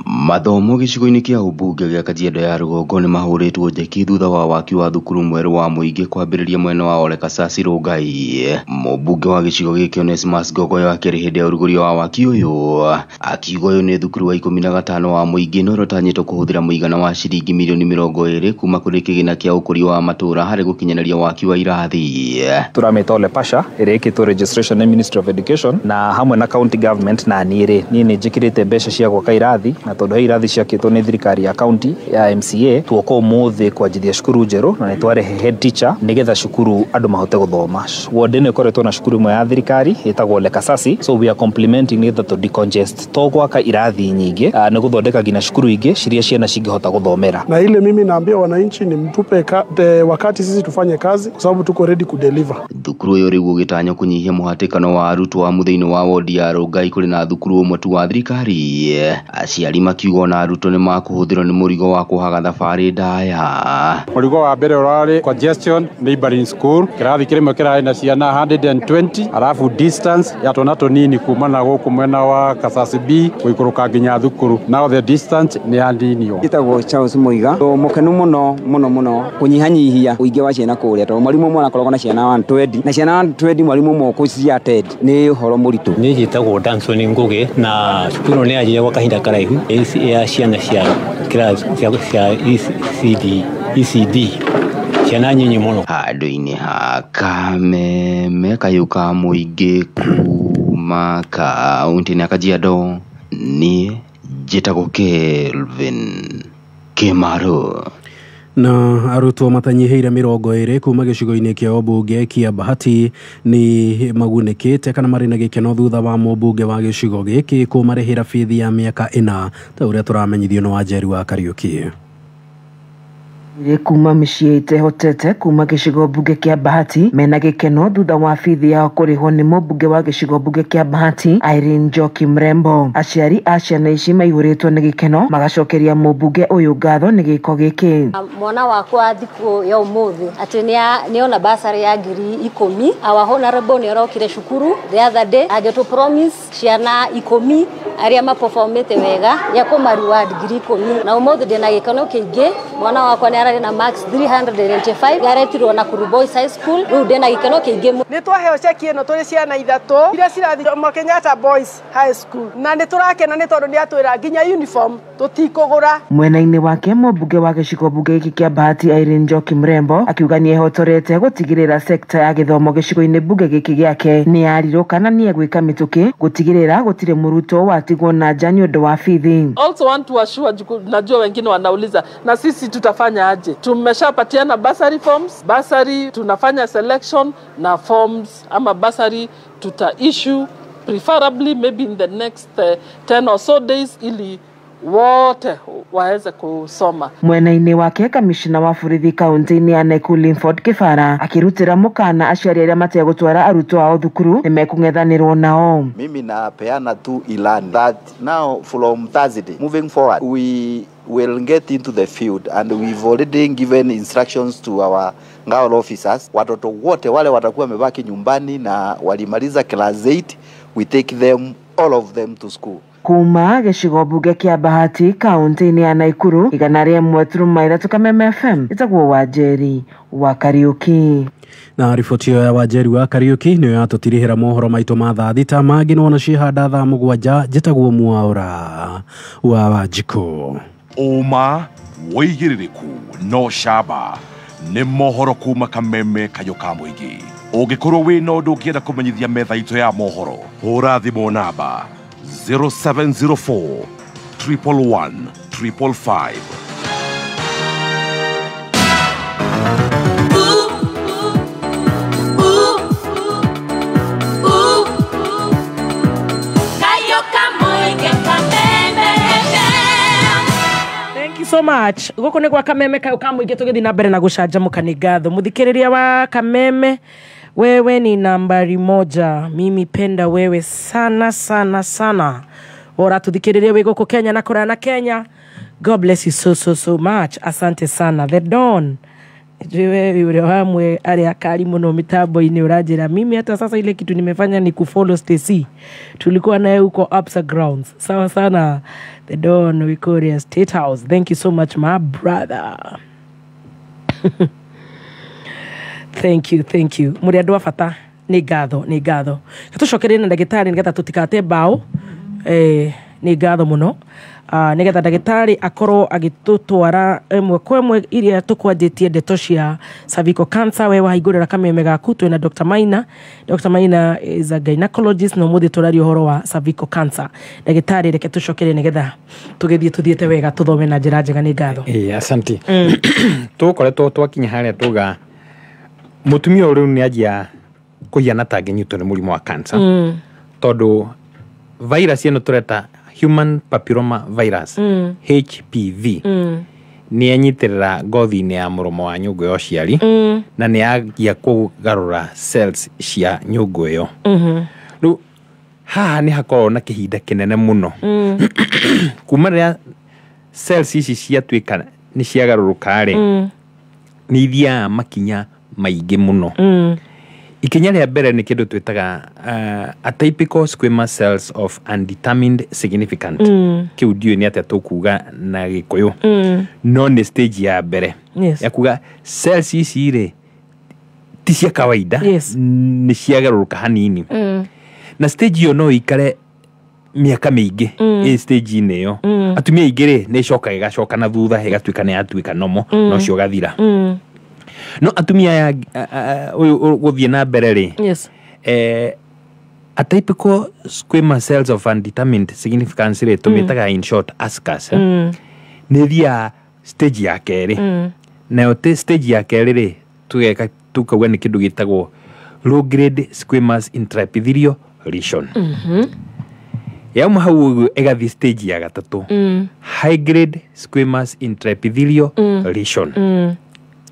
Mathomo gĩcigo-inĩ kĩa ũmbunge gĩa Kajiado ya rũgongo nĩ mahũrĩtwo njeki thutha wa waki wa thukuru mwerũ wa mũingĩ kwambĩrĩria mwena wa Ole Kasasi Rongai. Mũmbunge wa gĩcigo gĩkĩ Onesmus Ngogoyo akĩrĩ hĩndĩ ya ũrugũria wa waki ũyũ akiuga ũyũ nĩ thukuru wa 15 wa mũingĩ na ũrĩa ũtanyĩtwo kũhũthĩra mũigana wa ciringi milioni 20 kuma kũrĩ kĩgĩna kĩa ũkũria wa matũũra harĩ gũkinyanĩria waki wa irathi. Tũramĩta Ole Pasha ĩrĩa ĩkĩtwo registration nĩ Ministry of Education na hamwe na county government, na niĩ rĩ niĩ nĩ njĩkĩrĩte mbeca cia gwaka irathi, na tondũ he irathi ciakĩtwo nĩ thirikari ya county ya MCA tuoka ũmũthĩ kwanjithia cukuru njerũ na nĩ twarehe head teacher nĩgetha cukuru andũ mahote gũthoma. Ward ĩno ĩkoretwo na cukuru ĩmwe ya thirikari ĩtagwo Ole Kasasi, so we are complementing nĩgetha tũ decongest to gwaka irathi nyingĩ nĩ gũthondeka nginya cukuru ingĩ ciria ciana cingĩhota gũthomera. Na ile mimi naambia wananchi ni mtupe wakati sisi tufanye kazi kwa sababu tuko ready kudeliver. Thukuru ĩyo rĩu ũgĩtanywo kũnyihia mũhatĩkano wa arutwo amu thĩinĩ wa wodi ya Rongai kũrĩ na thukuru ũmwe tu wa thirikari. Aciari makiuga ona arutwo nĩ makũhũthĩrwo nĩ mũrigo wa kũhaga thabarĩ ndaya. Mũrigo wa mbere ũrarĩ congestion neighboring school, kĩrathi kĩrĩmwe kĩrarĩ na ciana 120, alafu distance ya twana tũnini kuma na gũkũ mwena wa Kasasi B gũikũrũka nginya thukuru. Now the distance nĩ yaninio. Njĩtagwo Charles Muiga, mũkenu mũno mũno mũno kũnyihanyihia ũingĩ wa ciana kũrĩa tondũ mwarimũ ũmwe arakoragwo na ciana 120 na ciana 120 mwarimũ ũmwe ũkũcia 10 nĩ ũhoro mũritũ. Niĩ njĩtagwo Danson Ngũgĩ na cukuru nĩ yanjirie gwa kahinda karaihu ya ciana cia class cia ECD ciana nyinyi mũno. Handũ-inĩ ha Kameme kayũ ka mũingĩ kuma kaũntĩ ya Kajiado, niĩ Njĩtagwo Kelvin Kĩmaru. Na arutwo matanyihĩire 20 kuma gĩcigo-inĩ kĩa ũmbunge kĩa Bahati nĩ magunĩkĩte kana marĩ na gĩkeno thutha wa mũmbunge wa gĩcigo gĩkĩ kũmarĩhĩra bithi ya mĩaka 4 ta ũrĩa tũramenyithio nĩ Wanjeri wa Kariũki. Kuma mĩciĩ ĩtehotete kuma gĩcigo mbunge kĩa Bahati mena gĩkeno thutha wa bithi yao kũrĩhwo nĩ mũmbunge wa gĩcigo mbunge kĩa Bahati Irene Njoki Mrembo. Aciari a ciana ici maihũrĩtwo nĩ gĩkeno magacokeria mũmbunge ũyũ ngatho nĩ gĩko gĩkĩ. Mwana wakwa thikũ ya ũmũthĩ atĩ nĩona basarĩ ya 10,000. Our honorable nĩ orokire cukuru the other day agĩtũ promise ciana 10 arĩa maperformĩte wega ya kũma reward 10,000 na ũmũthĩ ndĩna gĩkeno kĩingĩ. Mwana wakwa nĩ ararĩ na max 385 yaretirwo na Nakuru Boys High School. Rĩu ndĩna gĩkeno kĩingĩ. Nĩ twaheo ceki ĩno tũrĩ ciana 3 iria cirathiĩ Jomo Kenyatta Boys High School na nĩ tũrakena nĩ tondũ nĩ atwĩra nginya uniform tũtikũgũra. Mwena-inĩ wake mũmbunge wa gĩcigo mbunge gĩkĩ kĩa Bahati Irene Njoki Mrembo akiuga nĩ ehotorete gũtigĩrĩra sekta ya gĩthomo gĩcigo-inĩ mbunge gĩkĩ gĩake nĩ yarirũka na nĩ egwĩka mĩtũkĩ gũtigĩrĩra gũtirĩ mũrutwo watigwo na nja nĩ ũndũ wa bithi. Also want to assure, najua wengine wanauliza na sisi tutafanya aje? Tumeshapatiana bursary forms, bursary tunafanya selection na forms ama bursary tuta issue preferably maybe in the next 10 or so days ili wote waweze kusoma. Mwena-inĩ wake kamishna wa borithi kaunti-inĩ ya Nakuru Linford Kibara akirutĩra mũkana aciari arĩa mategũtwara arutwo ao thukuru nĩmekũng'ethanĩrwo nao. Mimi napeana tu ilani that now from Thursday moving forward we will get into the field and we've already given instructions to our ngao officers. Watoto wote wale watakuwa wamebaki nyumbani na walimaliza class 8, we take them all of them to school. Kuma gĩcigo mbunge kĩa Bahati kaunti-inĩ ya Nakuru 101.3 Kameme FM ĩtagwo Wanjeri wa Kariũki. Na riboti ĩyo ya Wanjeri wa Kariũki nĩyo yatũtirihĩra mohoro maitũ ma thaa 6 mangĩ nĩwona ciĩhanda thaa 7. Njĩtagwo Mwaũra wa Wanjikũ. Ũma wĩigĩrĩrĩku no camba nĩ mohoro kuma Kameme kayũ ka mũingĩ. Ũngĩkorwo wĩna ũndũ ũngĩenda kũmenyithia metha itũ ya mohoro, hũra thimũ namba 0704 111 555. Thank you so much. Gũkũ nĩ gwa Kameme kayũ ka mũingĩ tũgĩthiĩ na mbere na gũcanjamũka nĩ ngatho. Mũthikĩrĩria wa Kameme, wewe ni nambari 1. Mimi penda wewe sana sana sana. Ora tuthikiririe wĩ gũkũ Kenya na kũraya na Kenya. God bless you so so so much. Asante sana. The Don. Wewe ule wamwe arĩa akali mũno mitambo-inĩ ũranjĩra mimi hata sasa ile kitu nimefanya ni kufollow Stacy. Tulikuwa naye huko Upsa Grounds. Sawa sana. The Don Victoria State House. Thank you so much my brother. Thank you, thank you. Muri andũ a bata nĩ ngatho, nĩ ngatho. Tũcokerie na ndagĩtarĩ nĩgetha tũtikate mbaũ. Nĩ ngatho mũno. Nĩgetha ndagĩtarĩ akorwo agĩtũtwara ĩmwe kwa ĩmwe iria tũkwanjĩtie ndeto cia cervical cancer. We wahingũrĩra kameme gaku twĩna Dr. Maina. Dr. Maina is a gynecologist na ũmũthĩ tũraria ũhoro wa cervical cancer. Ndagĩtarĩ reke tũcokerie nĩgetha tũgĩthiĩ tũthiĩte wega tũthome na njĩra njega. Nĩ ngatho. Asante. Tũkoretwo twakinya harĩa tuga mutumia ũrĩu nĩ anjia kũhiana ta angĩnyitwo nĩ mũrimũ wa cancer. Tondũ virus ĩno tũreta human papilloma virus, HPV, nĩ yanyitĩrĩra ngothi-inĩ ya mũromo wa nyũngũ ya ũciari na nĩ yagia kũgarũra cells cia nyũngũ ĩyo. Rĩu haha nĩ hakoragwo na kĩhinda kĩnene mũno kuma rĩrĩa cells ici ciatuĩka nĩ ciagarũrũka rĩ, nĩ ithiaga makinya maingĩ mũno. Ikinya rĩa mbere nĩ kĩndũ twĩtaga atypical squamous cells of undetermined significant. Kĩu ndiũĩ nĩ atĩa tũkuga na Gĩkũyũ, no nĩ stage ya mbere ya kuga cells ici rĩ ti cia kawaida, nĩ ciagarũrũka hanini. Na stage ĩyo no ĩikare mĩaka mĩingĩ ĩ stage-inĩ ĩyo. Atumia aingĩ rĩ nĩ ĩcokaga ĩgacoka na thutha ĩgatuĩka nĩ yatuĩka nomo na ũcio ũgathira. No atumia aya ũyũ gũthiĩ na mbere rĩ, Atypical squamous cells of undetermined significance rĩ, tũmĩtaga in short ASCUS, eh? Nĩ ĩthiaga stage ya kerĩ. Nayo stage ya kerĩ rĩ, tũgeka tukauga nĩ kĩndũ gĩtagwo low grade squamous intraepithelial lesion. Yauma hau ũguo ĩgathiĩ stage ya gatatũ, high grade squamous intraepithelial lesion.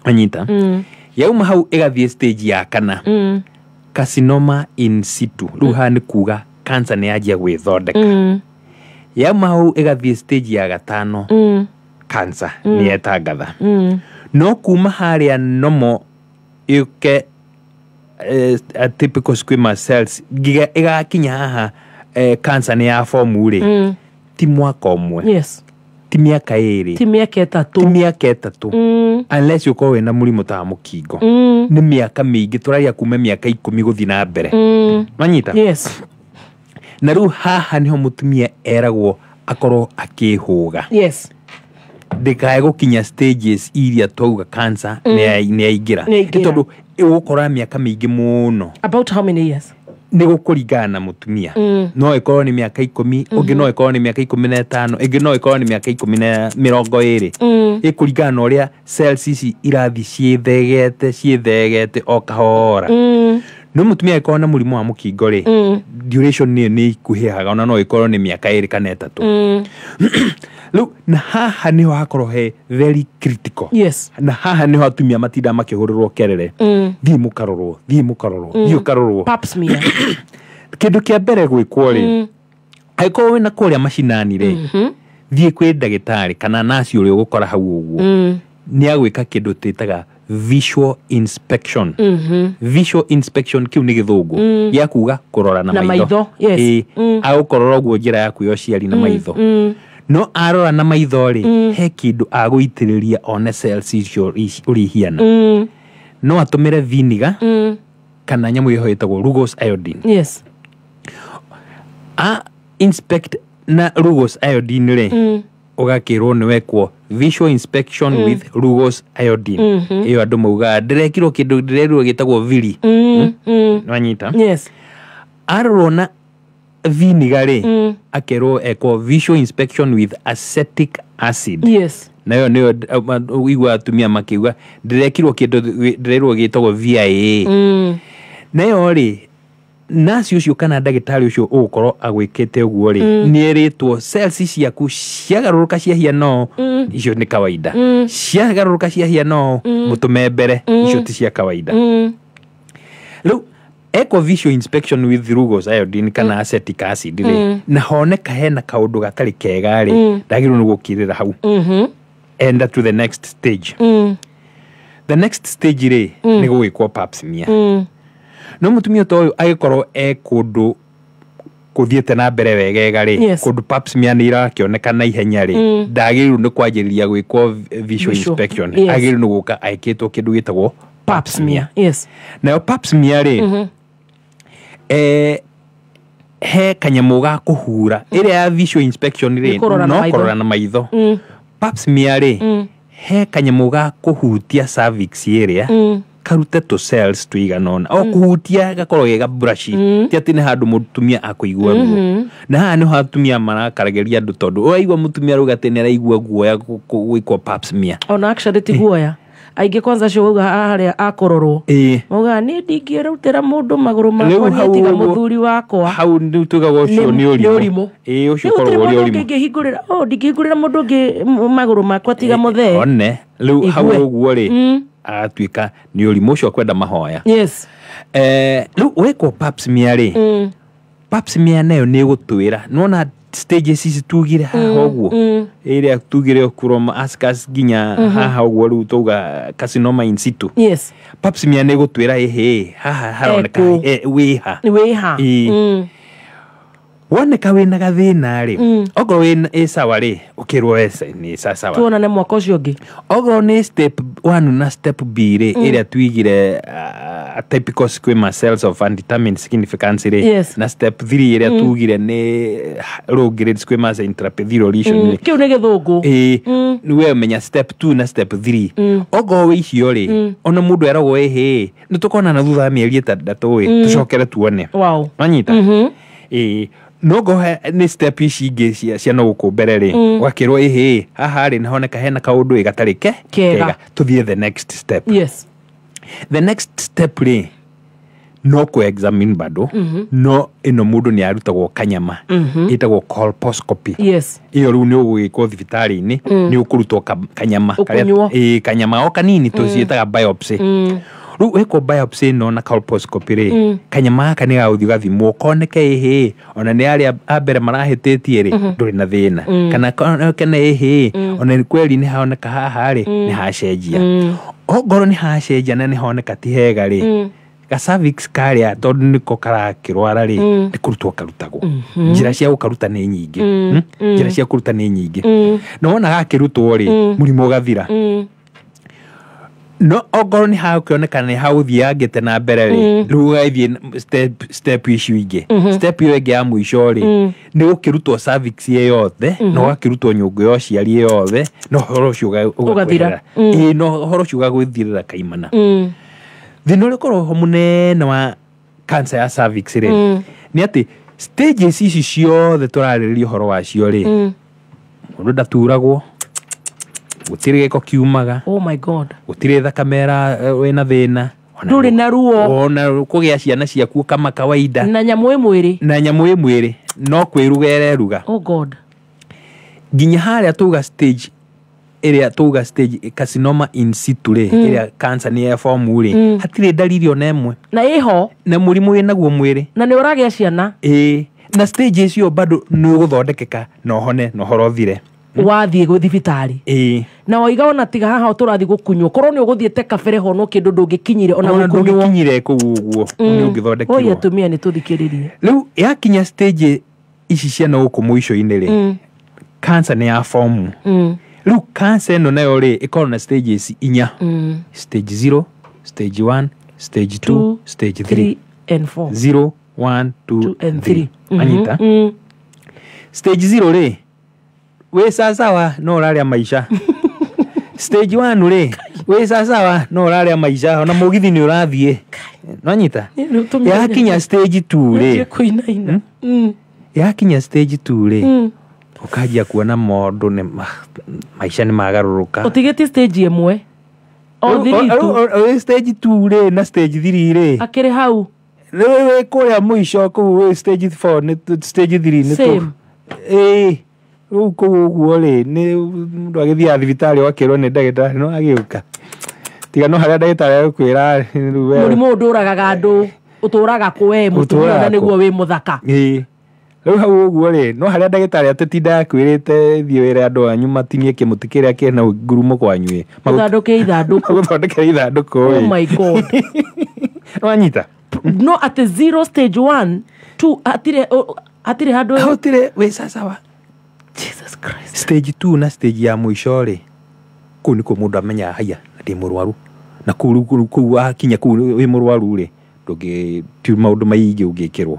Anyita? Yauma hau ĩgathiĩ stage ya kana, carcinoma in situ. Rĩu haha nĩ kuga cancer nĩ yanjia gwĩthondeka. Yauma hau ĩgathiĩ stage ya gatano, cancer nĩ yetangatha. No kuma harĩa nomo yũke atypical squamous cells nginya ĩgakinya haha cancer nĩ ya fomu rĩ, ti mwaka ũmwe, ti mĩaka 2, ti mĩaka 3, ti mĩaka 3, unless ũkorwo wĩna mũrimũ ta wa mũkingo. Nĩ mĩaka mĩingĩ, tũraria kuma mĩaka 10 gũthiĩ na mbere. Manyita? Yes. Na rĩu haha nĩho mũtumia eragwo akorwo akĩhũga, ndĩkae gũkinya stages iria twauga cancer nĩ yaingĩra. Nĩ yaingĩra. Nĩ tondũ ĩgũkora mĩaka mĩingĩ mũno. About how many years? Nĩ gũkũringana na mũtumia. No ĩkorwo nĩ mĩaka 10, ũngĩ no ĩkorwo nĩ mĩaka 15, ĩngĩ no ĩkorwo nĩ mĩaka 10 na 20. Ĩkũringana na ũrĩa cells ici irathiĩ ciĩthegete ciĩthegete o kahora. No mũtumia angĩkorwo na mũrimũ wa mũkingo rĩ, duration nĩyo nĩ ikuhĩhaga, ona no ĩkorwo nĩ mĩaka 2 kana 3. Rĩu na haha nĩho hakorwo he very critical. Na haha nĩho atumia matindaga makĩhũrĩrwo kerere, thiĩ mũkarorwo, thiĩ mũkarorwo, thiĩ ũkarorwo. Pap smear. Kĩndũ kĩa mbere gwĩkwo rĩ, angĩkorwo wĩna kũrĩa macinani rĩ, thiĩ kwĩ ndagĩtarĩ kana naci ũrĩa ũgũkora hau ũguo, nĩ agwĩka kĩndũ twĩtaga visual inspection. Visual inspection, kĩu nĩ gĩthũngũ gĩa kuga kũrora na Na maitho. maitho, yes. Ĩĩ, agũkorora ũguo njĩra yaku ya ũciari na maitho. No arora na maitho rĩ, he kĩndũ agũitĩrĩria one cells icio ũrĩa ihiana. No atũmĩre vinegar kana nyamũ ĩho ĩtagwo Lugol's iodine. A inspect na Lugol's iodine rĩ, ũgakĩrwo nĩ wekwo visual inspection with Lugol's iodine. Ĩyo andũ maugaga ndĩrekirwo kĩndũ ndĩrerirwo gĩtagwo vili. Nwanyita? Yes. Arorwo na vinegar rĩ, akerwo ekwo visual inspection with acetic acid. Nayo nĩyo ũigua atumia makiuga ndĩrekirwo kĩndũ ndĩrerirwo gĩtagwo VIA. Nayo rĩ, nasi ũcio kana ndagĩtarĩ ũcio ũgũkorwo agwĩkĩte ũguo rĩ, nĩ erĩtwo cells ciaku ciagarũrũka ciahiana ũũ, icio nĩ kawaida. Ciagarũrũka ciahiana ũũ, mũtũme mbere, icio ti cia kawaida. Rĩu ekwo visual inspection with Lugol's iodine kana acetic acid rĩ, na honeka hena kaũndũ gatarĩ kega rĩ, ndagĩrĩirwo nĩ gũkirĩra hau, enda to the next stage. The next stage rĩ, nĩ gũgĩkwo pap smear. No mũtumia ta ũyũ agĩkorwo e kũndũ kũthiĩte na mbere wegega rĩ, kũndũ pap smear nĩ irakĩoneka na ihenya rĩ, ndagĩrĩirwo nĩ kwanjĩrĩria gwĩkwo visual Visual. inspection. Agĩrĩirwo nĩ gũka ekĩtwo kĩndũ gĩtagwo pap smear. Nayo pap smear rĩ, he kanyamũ ga kũhura. Ĩrĩa ya visual inspection Nĩ rĩ, kũrora na no maitho. kũrora na maitho. Pap smear rĩ, he kanyamũ ga kũhutia cervix ĩrĩa, karute tũ cells tũigana ũna o kũhutia, gakorwo ge gaburaci, ti atĩ nĩ handũ mũtumia akũigua ruo. Na haha nĩho atumia marakarageria andũ, tondũ ũraigua mũtumia arauga atĩ nĩ araigua guoya gwĩkwo pap smear. Ona actually ti guoya, aingĩ kwanza acio wauga haha harĩa akũrorwo, maugaga niĩ ndingĩrutĩra mũndũ magũrũ Rĩu makwa niĩ hau tiga ũguo- mũthuri wakwa. Hau nĩ tugaga ũcio nĩ Nĩ ũrimũ. ũrimũ. Ĩĩ, ũcio Rĩu gũtirĩ ũkoragwo ũrĩ mũndũ ũrimũ. ũngĩ ingĩhingũrĩra, oh, ndingĩhingũrĩra mũndũ ũngĩ magũrũ makwa tiga mũthee. One rĩu hau Igue. ũguo rĩ, agatuĩka nĩ ũrimũ ũcio akwenda mahoya. Rĩu wekwo pap smear rĩ, pap smear nayo nĩ ĩgũtwĩra nĩwona stages ici tugire haha ũguo, ĩrĩa tugire from ASCUS nginya haha ũguo rĩu twauga carcinoma in situ. Pap smear nĩ ĩgũtwĩra ĩhĩ haha haroneka Ekũ. wĩha. Wĩha. Ĩĩ. Woneka wĩna gathĩna rĩ, okorwo wĩna ĩ sawa rĩ, ũkĩrwo ece nĩ sawa, tuonane mwaka ũcio ũngĩ. Okorwo nĩ step 1 na step B rĩ, ĩrĩa tuigire atypical squamous cells of undetermined significance rĩ, Yes. na step 3 ĩrĩa tugire nĩ low grade squamous intraepithelial lesion rĩ, Kä u nä gä thå ngå. Ĩĩ, nĩ we menya step 2 na step 3. Okorwo wĩ icio rĩ, ona mũndũ eragwo ĩhĩ nĩ tũkonana thutha wa mĩeri 6 ĩ, tũcokere tuone. Wow. Wanyita? Ĩĩ, no ngohe nĩ step ici ingĩ cia no gũkũ mbere rĩ, ũgakĩrwo ĩhĩ haha rĩ nĩhoneka hena kaũndũ ĩ gatarĩ ke Kega. Tũthiĩ the next step. Yes. The next step rĩ, no kũ examine bado, no ĩno mũndũ nĩ arutagwo kanyama ĩtagwo colposcopy. Yes. Ĩyo rĩu nĩ ũgũgĩkwo thibitarĩ-inĩ, nĩ ũkũrutwo kanyama karĩa- Ũkũnyuo. Ĩĩ, kanyama o kanini tũciĩtaga biopsy. Rĩu wekwo biopsy ĩno na colposcopy rĩ, kanyama gaka nĩ gagũthiĩ gathimwo koneke ĩhĩ ona nĩ arĩa a mbere marahĩtĩtie rĩ, ndũrĩ na thĩna, kana koneke nĩ ĩhĩ ona kweri nĩ haoneka haha rĩ, nĩ hacenjia. Ongorwo nĩ hacenjia na nĩ honeka ti hega rĩ, ga cervix karĩa tondũ nĩko karakĩrwara rĩ, nĩ kũrutwo karutagwo. Njĩra cia gũkaruta nĩ nyingĩ. Njĩra cia kũruta nĩ nyingĩ, na wona gakĩrutwo rĩ, mũrimũ ũgathira. No ongorwo nĩ hakĩonekana nĩ hagũthiangĩte na mbere rĩ, rĩu ũgathiĩ step icio ingĩ. Step ĩyo ĩngĩ ya mũico rĩ, nĩ gũkĩrutwo cervix ĩ yothe na ũgakĩrutwo nyũngũ ya ũciari ĩ yothe, na ũhoro ũcio Ũgathira. ũgakwehera. Ĩĩ, na ũhoro ũcio ũgagũthirĩra kaimana. Thĩna ũrĩa ũkoragwo ho mũnene wa cancer ya cervix rĩ, nĩ atĩ stages ici ciothe tũrarĩrĩria ũhoro wacio rĩ, mũndũ ndaturagwo, gũtirĩ gĩko kiumaga. Oh my God. Gũtirĩ thakame wĩna thĩna. Ona Ndũrĩ na ruo. Ona kũgĩa ciana ciaku kama kawaida. Na nyamũ ĩ mwĩrĩ. Na nyamũ ĩ mwĩrĩ no kwĩruga ĩreruga. Oh God. Nginya harĩa tuga stage ĩrĩa tuga stage carcinoma in situ rĩ, ĩrĩa cancer nĩ ya form rĩ, hatirĩ ndariri ona ĩmwe. Na ĩho. Na mũrimũ wĩnaguo mwĩrĩ. Na nĩ ũragĩa ciana. Ĩĩ, na stage icio bado nĩ ũgũthondekeka na ũhone na ũhoro ũthire. Wathiĩ gwĩ thibitarĩ. Ĩĩ. Na waiga ona tiga haha tũrathiĩ gũkunywo, korwo nĩ ũgũthiĩte kabere ho no kĩndũ ndũngĩkinyire ona Ona gũkunywo. ndũngĩkinyire kũu ũguo nĩ ũngĩthondekirwo. Oi atumia nĩ tũthikĩrĩrie. Rĩu yakinya stage ici cia na gũkũ mũico-inĩ rĩ, cancer nĩ ya form. Rĩu cancer ĩno nayo rĩ, ĩkoragwo na stages 4. Stage 0, stage 1, stage 2, stage 3. 3 and 4. 0, 1, 2 and 3. 3. Anyita? Stage 0 rĩ, wĩ sasawa no ũrarĩa maica. Stage 1 rĩ, wĩ sasawa no ũrarĩa maica, ona mũgithi nĩ ũrathiĩ. Nwanyita? Yakinya stage 2 rĩ, kũinaina. Yakinya stage 2 rĩ, ũkanjia kuona maũndũ nĩ maica nĩ magarũrũka. Ũtigĩtie stage ĩmwe o Rĩu- 3 tu. Rĩu stage 2 rĩ na stage 3 rĩ, Akĩrĩ hau. Rĩu wĩ kũrĩa mũico kũu wĩ stage 4 nĩ stage 3 nĩ Same. Ĩĩ, rĩu kũu ũguo rĩ, nĩ mũndũ agĩthiaga thibitarĩ ũgakĩrwo nĩ ndagĩtarĩ no agĩũka, tiga no harĩa ndagĩtarĩ agũkwĩra rĩu we- Mũrimũ ũyũ ndũragaga andũ, ũtũraga kũ we mũtumia Ũtũũraga ona kũ? nĩguo wĩ mũthaka. Ĩĩ, rĩu hau ũguo rĩ, no harĩa ndagĩtarĩ atĩtindaga akwĩrĩte thiĩ wĩre andũ anyu matinie kĩmũtĩ kĩrĩa kĩna ngurumo kwanyu ĩ. Ũthandũke ithandũkũ. Magũthondekere ithandũkũ Oh ĩ. my God. Wanyita? No atĩ 0 stage 1 2 hatirĩ hatirĩ handũ. Hatirĩ, wĩ sasawa. Jesus Christ. Stage 2 na stage ya mũico rĩ, kũu nĩkuo mũndũ amenyaga haiya na ndĩ mũrwaru, na kũu rĩu kũu wakinya kũu wĩ mũrwaru rĩ, ndũngĩ ti maũndũ maingĩ ũngĩkĩrwo,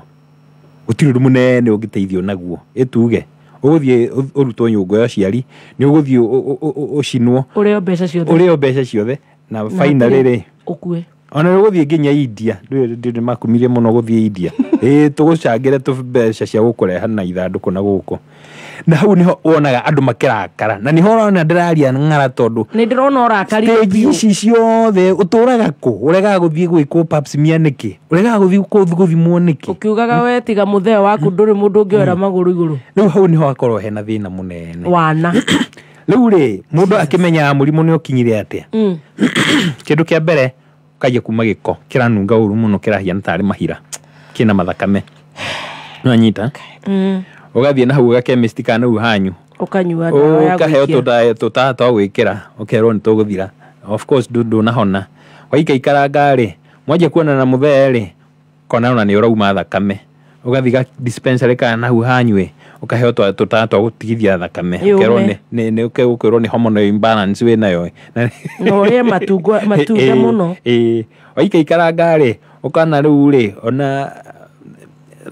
gũtirĩ ũndũ mũnene ũngĩteithio naguo. Ĩtuge ũgũthiĩ ũrutwo nyũngũ ya ũciari, nĩ ũgũthiĩ ũcinwo, Ũrĩo mbeca ciothe. Ũrĩo mbeca ciothe na Na finally hatirĩ rĩ, ũkue. Ona nĩ ũgũthiĩ nginya India, ndĩ makumirie mũno gũthiĩ India, ĩĩ tũgũcangĩre tũ mbeca cia gũkũreha na ithandũkũ na gũkũ. Na hau niho wonaga andũ makĩrakara, na niho ũrona ndĩraria ng'ara tondũ Nĩ ndĩrona ũrakarire stage biũ. ici ciothe ũtũraga kũ? Ũregaga gũthiĩ gwĩkwo pap smear nĩkĩ? Ũregaga gũthiĩ gũthimwo nĩkĩ? Ũkiugaga we tiga mũthee waku ndũrĩ mũndũ ũngĩoera magũrũ igũrũ. Rĩu hau niho hakorwo hena thĩna mũnene. Wana. Rĩu rĩ, mũndũ akĩmenyaga mũrimũ nĩ ũkinyire atĩa? Kĩndũ kĩa mbere, ũkanjia kuma gĩko kĩranunga ũru mũno, kĩrahiana tarĩ mahira, kĩna mathakame. Nĩwanyita? Ũgathiĩ na hau gakemist ka nau hanyu, Ũkanyua ndawa ya ũkaheo gwĩkĩra. tũtawa twa gwĩkĩra, ũkerwo nĩ tũgũthira. Of course ndũnahona. Waikaikaranga rĩ, mwanjia kuonana na mũthee rĩ, kona ona nĩ ũrauma thakame. Ũgathiĩ ga dispensary kana na hau hanyue ũkaheo tũtawa twa gũtigithia thakame. Yũme. Ũkerwo nĩ ũkwĩrwo nĩ hormonal imbalance wĩnayo. Na ũrĩe matunda mũno. Ĩĩ, waikaikaranga rĩ, ũkona rĩu rĩ, ona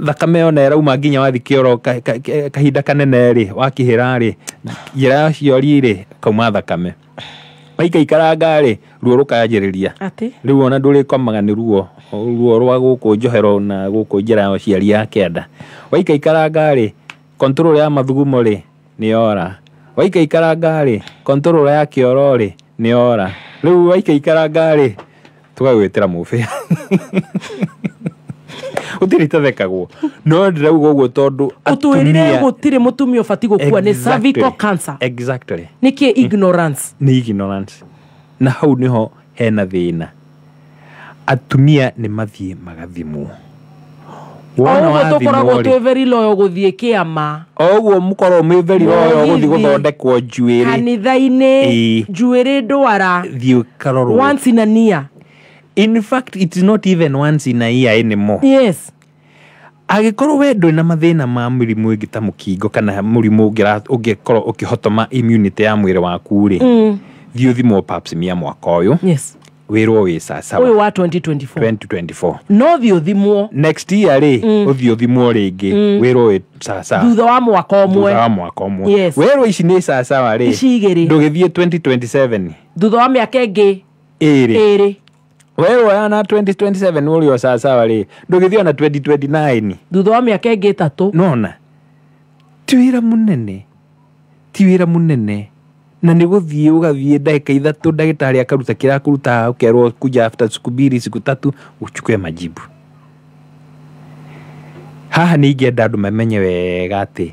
thakame ona ĩrauma nginya wathiĩ kĩoro kahinda kanene rĩ, wakĩhĩra rĩ, njĩra ya ciori rĩ, kauma thakame. Waikaikaranga rĩ, ruo rũkanjĩrĩria. Atĩ? Rĩu ona ndũrĩkomaga nĩ ruo, ruo rwa gũkũ njohero na gũkũ njĩra ya ũciari ya kĩanda. Waikaikaranga rĩ, control ya mathugumo rĩ, nĩ yora. Waikaikaranga rĩ, control ya kĩoro rĩ, nĩ yora. Rĩu waikaikaranga rĩ, tũgagwĩtĩra mũbĩa. Gũtirĩ itathekagwo. No ndĩrauga ũguo tondũ Ũtwĩrire atumia gũtirĩ mũtumia ũbatiĩ gũkua nĩ cervical cancer. Exactly. Nĩkĩ ignorance? Nĩ ignorance. Na hau nĩho hena thĩna. Atumia nĩ mathiĩ magathimwo. Wona Ũguo tũkoragwo wathimwo rĩ, twĩ very loyal gũthiĩ kĩama. O ũguo mũkorwo mwĩ very loyal gũthiĩ Mũgithi. gũthondekwo njuĩrĩ. Kanitha-inĩ, Ĩĩ. njuĩrĩ ndwara. Thiĩ ũkarorwo. Once in a year. In fact, it's not even once in a year anymore. Yes. Angĩkorwo we ndũrĩ na mathĩna ma mĩrimũ ĩngĩ ta mũkingo kana mũrimũ ũngĩkorwo ũkĩhotoma immunity ya mwĩrĩ waku rĩ, thiĩ ũthimwo pap smear mwaka ũyũ. Yes. Wĩrwo wĩ sawasawa. Ũyũ wa 2024. 2024. No thiĩ ũthimwo. Next year rĩ, ũthiĩ ũthimwo rĩngĩ, wĩrwo wĩ sawasawa. Thutha wa mwaka ũmwe. Thutha wa mwaka ũmwe. Yes. Wĩrwo ici nĩ sawasawa rĩ, Ici igĩrĩ. ndũgĩthiĩ 2027. Thutha wa mĩaka ĩngĩ Ĩrĩ. ĩrĩ. Werwo ya na 2027 ũrĩ o sawasawa rĩ, ndũgĩthiĩ ona 2029. Thutha wa mĩaka ĩngĩ ĩtatũ. Nona ti wĩra mũnene, ti wĩra mũnene. Na nĩ gũthiĩ ũgathiĩ ndagĩka ithatũ ndagĩtarĩ akaruta kĩrĩa akũruta, ũkerwo kuja after siku mbili siku tatu uchukue majibu. Haha nĩ ingĩenda andũ mamenye wega atĩ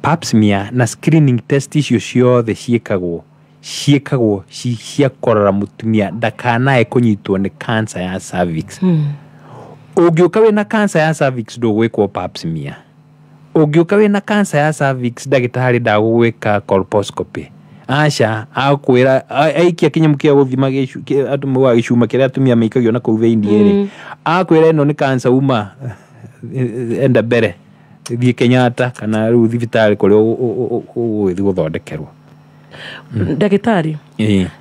pap smear na screening test icio ciothe ciĩkagwo cia kũrora mũtumia ndakanae kũnyitwo nĩ cancer ya cervix. Ũngĩũka wĩna cancer ya cervix ndũgwĩkwo pap smear. Ũngĩũka wĩna cancer ya cervix ndagĩtarĩ ndagũgwĩka colposcopy. Aca, akwĩra aikia kĩnyamũ kĩa gũthima gĩcuma kĩrĩa atumia maikagio na kũu thĩinĩ rĩ. Akwĩra ĩno nĩ cancer uma enda mbere thiĩ Kenyatta kana rĩu thibitarĩ kũrĩa ũgũgĩthiĩ gũthondekerwo. Ndagĩtarĩ,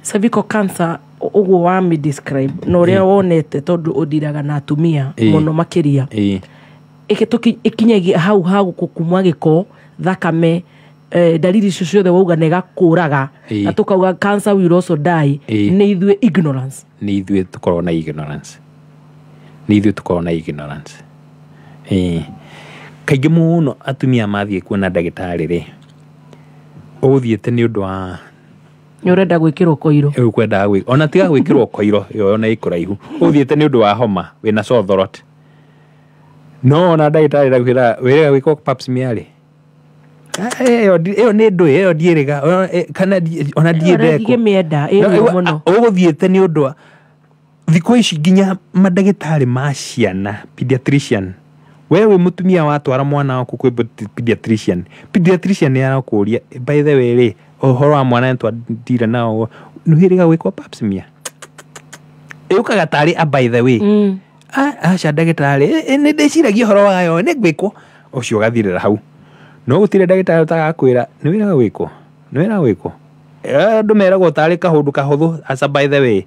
cervical cancer ũguo wa mi describe na ũrĩa wonete tondũ ũndiraga na atumia mũno makĩria. Ĩkinyagia hau ha gũkuma gĩko, thakame, dalili icio ciothe wauga nĩ ĩgakũraga. Na tũkauga cancer will also die. Nĩ ithuĩ ignorance. Nĩ ithuĩ tũkorwo na ignorance. Nĩ ithuĩ tũkorwo na ignorance. Kaingĩ mũno atumia mathiĩ kuona ndagĩtarĩ rĩ, ũgũthiĩte nĩ ũndũ wa Nĩ ũrenda gwĩkĩrwo koiro. Ũkwendaga gwĩ-, ona tiga gwĩkĩrwo koiro, ĩyo ona ĩ kũraihu. Ũgũthiĩte nĩ ũndũ wa homa, wĩna sore throat. No ona ndagĩtarĩ ndakwĩra wĩrĩga gwĩkwo pap smear rĩ. Ĩyo nĩ ndũĩ, ĩyo ndiĩrĩga, kana ona ndiĩndekwo. Ndingĩmĩenda, ĩ mũno. Ũgũthiĩte nĩ ũndũ wa thikũ ici nginya mandagĩtarĩ ma ciana, pediatrician. We wĩ mũtumia watwara mwana waku kwĩ pediatrician. Pediatrician nĩ arakũria, by the way rĩ, ũhoro wa mwana nĩ twandira nao, nĩ wĩrĩga gwĩkwo pap smear? Ĩũkaga tarĩ a by the way. Aca ndagĩtarĩ, nĩ ndĩciragia ũhoro wayo, nĩ ngwĩkwo. Ũcio ũgathirĩra hau. No gũtirĩ ndagĩtarĩ ũtagakwĩra, nĩ wĩraga gwĩkwo? Nĩ wĩraga gwĩkwo? Andũ meragwo tarĩ kaũndũ kahũthũ, aca by the way,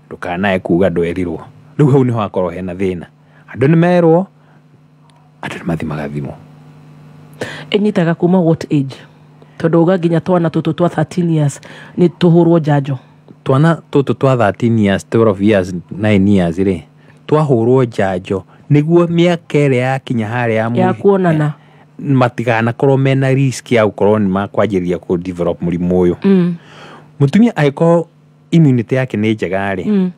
ndũkanae kuga ndwerirwo. Rĩu hau nĩho hakorwo hena thĩna. Andũ nĩ merwo, andũ nĩ mathiĩ magathimwo. Ĩnyitaga kuma what age? Tondũ uga nginya twana tũtũ twa 13 years nĩ tũhũrwo njanjo. Twana tũtũ twa 13 years, 12 years, 9 years rĩ, twahũrwo njanjo nĩguo mĩaka ĩrĩa yakinya harĩa ya kuonana matiganakorwo mena risk ya gũkorwo nĩ makwanjĩrĩria kũ develop mũrimũ ũyũ. Mũtumia angĩkorwo immunity yake nĩ njega rĩ,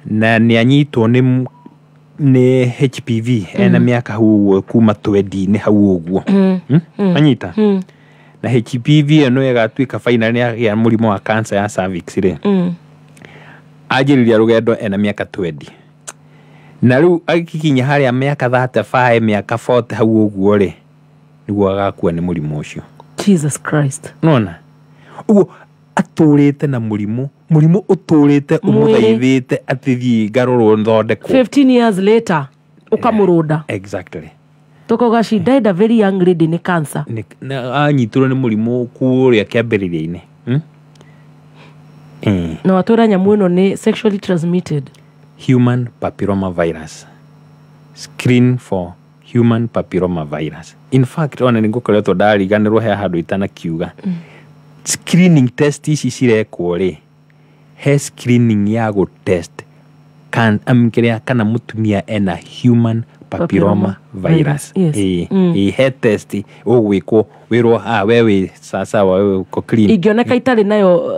na nĩ anyitwo nĩ HPV ena mĩaka hau ũguo kuma 20-inĩ hau ũguo. Anyita? Na HPV ĩyo nĩyo ĩgatuĩka final nĩ yagĩa mũrimũ wa cancer ya cervix rĩ. Anjĩrĩria rũgendo ena mĩaka 20. Na rĩu agĩkinya harĩa mĩaka 35, mĩaka 40 hau ũguo rĩ, nĩguo agakua nĩ mũrimũ ũcio. Jesus Christ. Nona? Ũguo atũrĩte na mũrimũ, mũrimũ ũtũrĩte ũmũthaithĩte atĩ thiĩ ngarorwo thondekwo. 15 years later ũkamũrũnda. Exactly. Tũkauga she died a very young lady nĩ cancer. Anyitirwo nĩ mũrimũ kũrĩa kĩambĩrĩria-inĩ. Na watwĩra nyamũ ĩno nĩ sexually transmitted. Human papilloma virus. Screen for human papilloma virus. In fact, ona nĩ ngũkoretwo ndariganĩrwo he handũ itanakiuga. Screening test ici cirekwo rĩ, he screening ya gũ test kĩrĩa kana mũtumia ena human papilloma virus. Yes. He test ũgwĩkwo wĩrwo we wĩ sawasawa, we uko clean. Ingĩoneka itarĩ nayo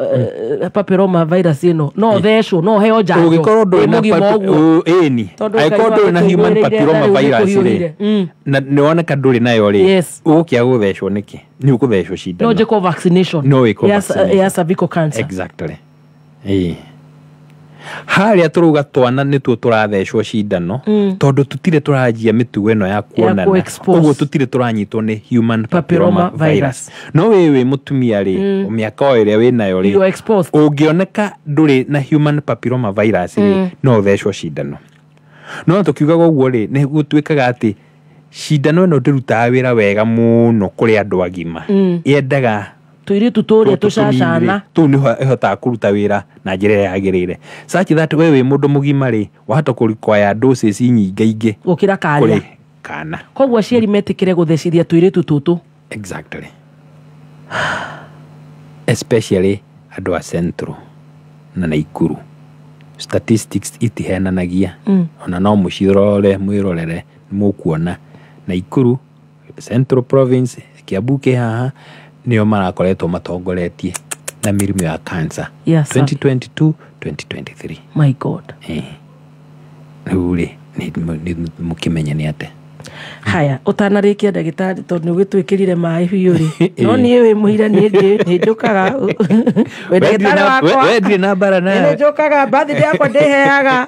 papilloma virus ĩno, no thecwo, no heo njanjo. Ũngĩkorwo ndũrĩ na Mũgima ũguo. Ĩni. Tondũ Angĩkorwo Ngai ndũrĩ na human wakũiguĩrĩire papilloma rĩu virus rĩ, nĩkũhiũhire. Na nĩwoneka ndũrĩ nayo rĩ, Yes. ũgũkĩaga gũthecwo nĩkĩ? Nĩ ũkũthecwo cindano. No njĩkwo vaccination. No wĩkwo vaccination. Ya cervical cancer. Exactly. Ĩĩ. Harĩa tũrauga twana nĩtuo tũrathecwo cindano, tondũ tũtirĩ tũranjia mĩtugo ĩno ya kuonana, ku-expose. ũguo tũtirĩ tũranyitwo nĩ human Papilloma papilloma virus. No wĩ wĩ mũtumia rĩ, mĩaka o ĩrĩa wĩ nayo rĩ, You are exposed. ũngĩoneka ndũrĩ na human papilloma virus rĩ, no ũthecwo cindano. No tũkiugaga ũguo rĩ, nĩ gũtuĩkaga atĩ cindano ĩno ndĩrutaga wĩra wega mũno kũrĩ andũ agima. Yendaga tũirĩtu tũrĩa tũcacana. Tũu nĩho ĩhotaga kũruta wĩra na njĩra ĩrĩa yagĩrĩire, such that we wĩ mũndũ mũgima rĩ, wahota kũrequire doses nyingaingĩ gũkĩra kũrĩ karĩa. kana. Koguo aciari metĩkĩre gũthecithia tũirĩtu tũtũ. Exactly. Especially andũ a Central na Naikuru, statistics itihenanagia. Ona no mũcirore mwĩrorere, mũkuona Naikuru, Central Province, Kiambu kĩ haha, nĩo marakoretwo matongoretie na mĩrimũ ya cancer. Yes, sir. 2022 2023. My God. Rĩu rĩ, nĩ mũkĩmenye nĩ atĩa. Haya, ũtanarĩkia ndagĩtarĩ, tondũ nĩ ũgĩtwĩkĩrire maĩ biũ rĩ, no niĩ wĩ mũira niĩ nĩ njũkaga wĩ ndagĩtarĩ wakwa. We ndirĩ na mbara Nĩ nawe. njũkaga birthday yakwa ndĩheaga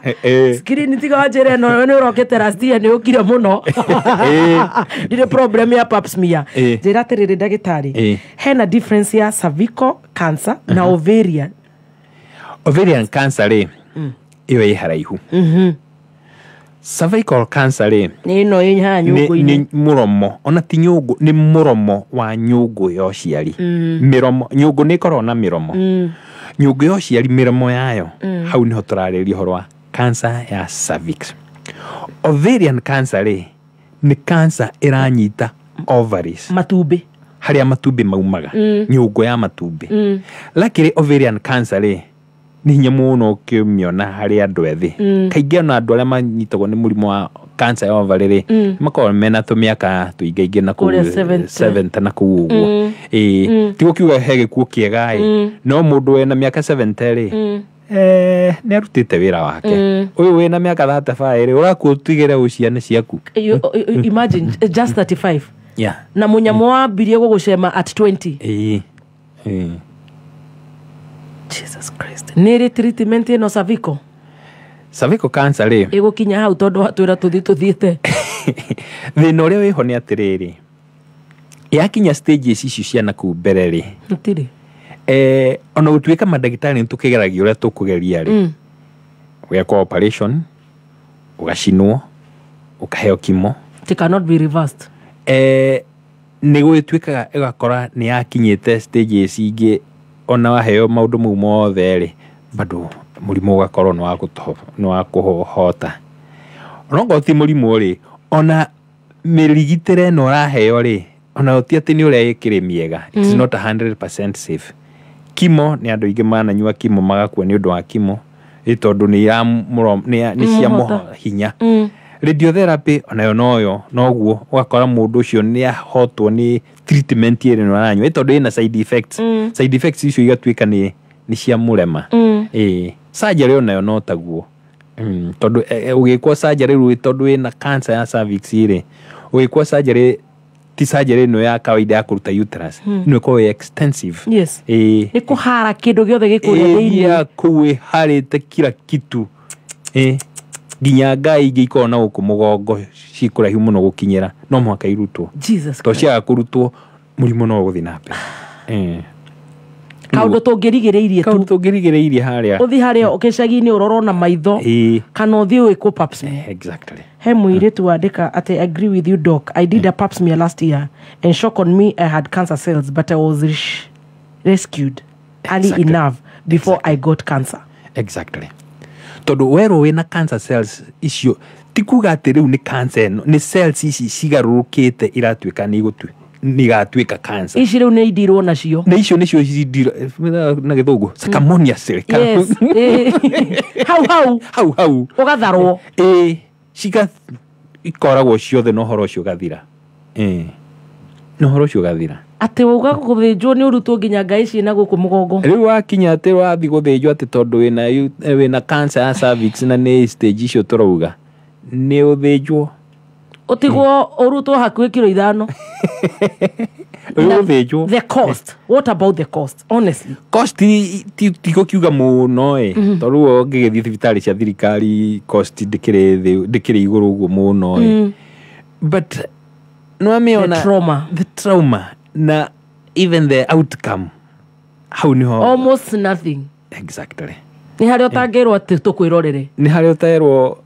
screen, tiga wanjĩre no nĩ ũrokĩte last year, nĩ ũkire mũno, ndirĩ problem ya pap smear. Njĩra atĩrĩrĩ ndagĩtarĩ, hena difference ya cervical cancer na ovarian? Ovarian cancer rĩ, ĩyo ĩ haraihu. Cervical cancer rĩ, Nĩ ĩno ĩ haha nyũngũ-inĩ. Nĩ mũromo, ona ti nyũngũ, nĩ mũromo wa nyũngũ ya ũciari. Mĩromo, nyũngũ nĩ ĩkoragwo na mĩromo. Nyũngũ ya ũciari, mĩromo yayo, hau nĩho tũrarĩrĩria ũhoro wa cancer ya cervix. Ovarian cancer rĩ, nĩ cancer ĩranyita ovaries. Matumbĩ. Harĩa matumbĩ maumaga. Nyũngũ ya matumbĩ. Luckily ovarian cancer rĩ, nĩ hinya mũno ũkĩmĩona harĩ andũ ethĩ. Kaingĩ ona andũ arĩa manyitagwo nĩ mũrimũ wa cancer ya ovary rĩ, makoragwo mena tũmĩaka tũingaingĩ na kũu Kũrĩa 70. 70 na kũu ũguo. Ĩĩ, ti gũkiuga he gĩkuũ kĩega ĩ, no mũndũ wĩna mĩaka 70 rĩ, nĩ arutĩte wĩra wake. Ũyũ wĩna mĩaka 35 rĩ, ũrakua ũtigĩre ũciana ciaku. You imagine just 35 na mũnyamũ wambirie gũgũcema at 20. Ĩĩ. Ĩĩ. Jesus Christ. Nĩ rĩ treatment ĩno cervical Cervical cancer rĩ, ĩgũkinya hau, tondũ watwĩra tũthiĩ tũthiĩte? Thĩna ũrĩa wĩho nĩ atĩrĩrĩ, yakinya stages icio cia nakũu mbere rĩ, Gũtirĩ. Ona gũtuĩka mandagĩtarĩ nĩ tũkĩgeragia ũrĩa tũkũgeria rĩ, ũgekwo operation, ũgacinwo, ũkaheo kimo. It cannot be reversed. Nĩ gũgĩtuĩkaga ĩgakora nĩ yakinyĩte stages ingĩ, ona waheo maũndũ mau mothe rĩ, bado mũrimũ ũgakorwo nĩ wa kũhota. Onokorwo ti mũrimũ rĩ, ona mĩrigitĩre ĩno ũraheo rĩ, ona ti atĩ nĩ ũrĩa ĩkĩrĩ mĩega. It's not 100% safe. Kimo, nĩ andũ aingĩ mananyua kimo magakua nĩ ũndũ wa kimo, ĩ tondũ nĩ cia Mũhota. hinya. Radiotherapy onayo noyo noguo, ũgakora mũndũ ũcio nĩ ahotwo nĩ treatment ĩrĩa ĩno aranyua, ĩ tondũ ĩna side effects. Side effects icio igatuĩka nĩ cia mũrema. Ĩ surgery onayo no taguo, tondũ ũgĩkwo surgery rĩu, tondũ wĩna cancer ya cervix rĩ, ũgĩkwo surgery ti surgery ĩno ya kawaida ya kũruta uterus, ĩno ĩkoragwo ĩ extensive. Ĩ. Nĩ kũhara kĩndũ gĩothe gĩkũrĩa thĩinĩ. Area kũu ĩharĩte kila kitu, ĩ nginya ngai ingĩ ikoragwo na gũkũ mũgongo cikũraihu mũno gũkinyĩra, no mũhaka irutwo. Jesus To ciaga kũrutwo, mũrimũ no ũgũthiĩ na mbere. Kaũndũ tũngĩrigĩrĩirie tu. Kaũndũ tũngĩrigĩrĩirie harĩa. Ũthiĩ harĩa gĩcagi-inĩ ũrorwo na maitho kana ũthiĩ wĩkwo pap smear. Exactly. He mũirĩtu wandĩka atĩ, "I agree with you, doc. I did a pap smear last year and shock on me, I had cancer cells, but I was rescued early enough before I got cancer." Exactly. Tondũ werwo wĩna cancer cells icio, ti kuga atĩ rĩu nĩ cancer ĩno, nĩ cells ici cigarũrũkĩte iratuĩka nĩ igatuĩka cancer. Ici rĩu nĩ indirwo nacio. Na icio nĩcio cindiro na gĩthũngũ sacamonia cell. Yes. Hau hau. Hau hau. Ũgatharwo. Ĩĩ, ciga ikoragwo ciothe na ũhoro ũcio ũgathira. Ĩĩ. Na ũhoro ũcio ũgathira. Atĩ uga gũthĩnjwo nĩ ũrutwo nginya ngai ciĩna gũkũ mũgongo. Rĩu wakinya atĩ wathiĩ gũthĩnjwo atĩ tondũ wĩna cancer ya cervix na nĩ stage icio tũrauga, nĩ ũthĩnjwo. Ũtigwo ũrutwo hakuhĩ kiro 5. Ũgũthĩnjwo. The cost. What about the cost? Honestly. Cost ti gũkiuga mũno ĩ. Tondũ ũngĩgĩthiĩ thibitarĩ cia thirikari cost ndĩkĩrĩ thĩ, ndĩkĩrĩ igũrũ ũguo mũno ĩ. But nĩwamĩona the trauma. The trauma na even the outcome hau niho almost nothing. Exactly. Nĩ harĩa ũtangĩrwo atĩ tũkwĩrorere. Nĩ harĩa ũterwo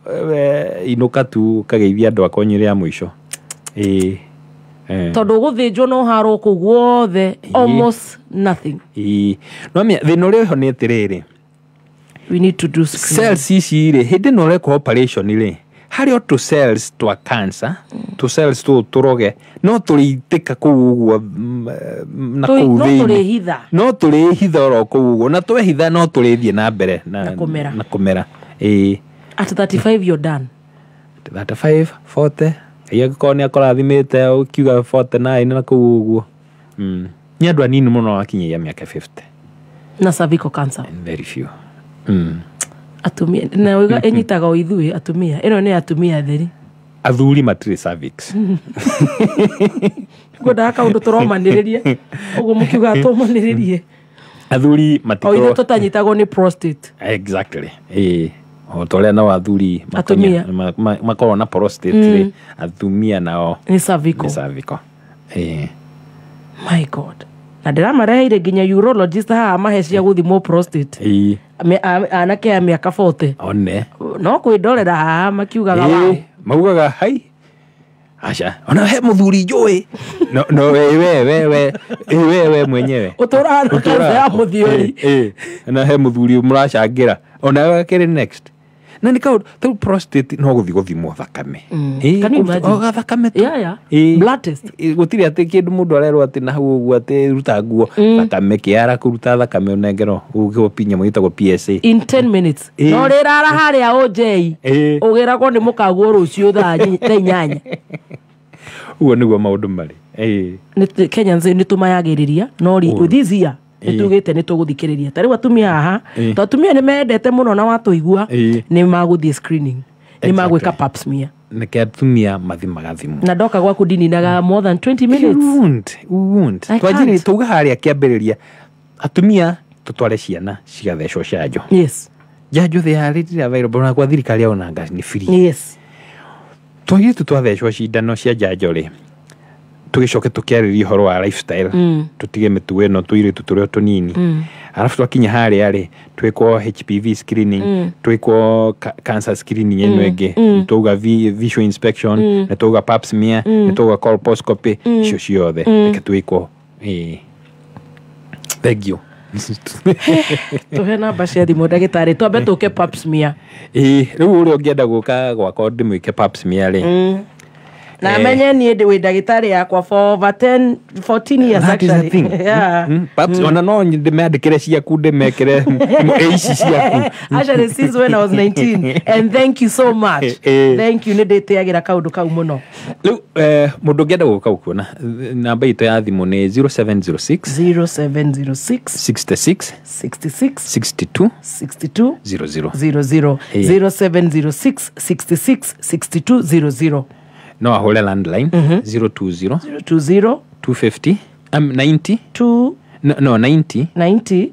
inũka tu ũkageithia andũ akwa rĩa mũico. Ĩĩ. Tondũ ũgũthĩnjwo no harwo kũu guothe almost nothing. Ĩĩ. No thĩna ũrĩa wĩho nĩ atĩrĩrĩ, we need to do screening. Cells ici rĩ, hĩndĩ ĩno ũrekwo operation rĩ, harĩ o tũ cells twa cancer, tũ cells tũũ tũroge, no tũrĩitĩka kũu ũguo na kũu no thĩinĩ. Tũrĩhitha. No tũrĩhitha oro kũu ũguo, na twehitha no tũrĩthiĩ na mbere na kũmera. Na kũmera. Ĩĩ. At 35 you're done. 35, 40, Ngai angĩkorwo nĩ akũrathimĩte ũkiuga 49 na kũu ũguo. Nĩ andũ anini mũno wakinyagia mĩaka 50. Na cervical cancer. Very few. Atumia na wĩga ĩnyitaga o ithuĩ atumia, ĩno nĩ atumia atheri. Athuri matirĩ cervix. Ngwendaga kaũndũ tũromanĩrĩria ũguo mũkiugaga tũmanĩrĩrie. Athuri o ithuĩ matikorwo tũtanyitagwo nĩ prostate. Exactly. Ĩĩ. O ta ũrĩa nao athuri atumia makoragwo na prostate rĩ, atumia nao nĩ cervical. Nĩ cervical. Ĩĩ. My God. Na ndĩramareheire nginya urologist haha mahe cia gũthimwo prostate. Ĩĩ. Anake a mĩaka 40. One. No kwĩndorera haha makiugaga wow. Maugaga hai. Aca, ona he mũthuri njũĩ. No no we we we we we we mwenyewe. Ũtũraga na cancer ya mũthiori. Ĩĩ. Na he mũthuri mũracangĩra. Ona akĩrĩ next. Na nĩ kaũndũ tarĩu prostate no gũthiĩ gũthimwo thakame. Can you imagine? O gathakame tu. Yeah. Blood test. Gũtirĩ atĩ kĩndũ mũndũ arerwo atĩ na hau ũguo atĩ ruta nguo. Thakame kĩara kũruta thakame ũnengerwo ũgĩkwo nyamũ ĩtagwo PSA. In 10 minutes. No rĩrara harĩa OJ. Ũgĩragwo nĩ mũkaguo rũciũ thaa 8. Ũguo nĩguo maũndũ marĩ. Kenyans nĩ tũmayagĩrĩria no this year nĩtugĩte nĩ tũgũthikĩrĩria. Ta rĩu atumia haha, to atumia nĩ mendete mũno na watũigua nĩ magũthiĩ screening, nĩ magwĩka pap smear. Nĩkĩo atumia mathimaga thimũ. Na ndoka gwaku ndininaga more than 20 minutes. You won't. Twanjĩrĩrie tuga harĩa kĩambĩrĩria atumia tũtware ciana cigathecwo canjo. Yes. Njanjo they are readily available na kwa thirikari ona anga nĩ free. Yes. Twagĩrĩirwo twathecwo cindano cia njanjo rĩ, tũgĩcoke tũkĩarĩria ũhoro wa lifestyle, tũtige mĩtugo ĩno tũirĩtu tũrĩa tũnini. Arabu twakinya harĩa rĩ, twĩkwo HPV screening, twĩkwo cancer screening ĩno ĩngĩ, twauga visual inspection, nĩ twauga pap smear, nĩ twauga colposcopy, icio ciothe reke twĩkwo. Thank you. Tũhe namba cia thimũ ndagĩtarĩ, twambe tũke pap smear. Rĩu ũrĩa ũngĩenda gũka gwakwa ndĩmwĩke pap smear rĩ, na menye niĩ ndĩ wĩ ndagĩtarĩ yakwa for over 10 14 years. That is the actually. thing. Yeah. Paps, ona no ndĩmandĩkĩre ciaku ndĩmekĩre ici ciaku. Actually since when I was 19, and thank you so much. Thank you, nĩ ndĩtĩagĩra kaũndũ kau mũno. Rĩu mũndũ ũngĩenda gũka gũkuona, namba itũ ya thimũ nĩ 0706 0706 66 66 62 62 00 00 0706 66 62 00. No ahũre landline 020 020 250 90 2 no 90 90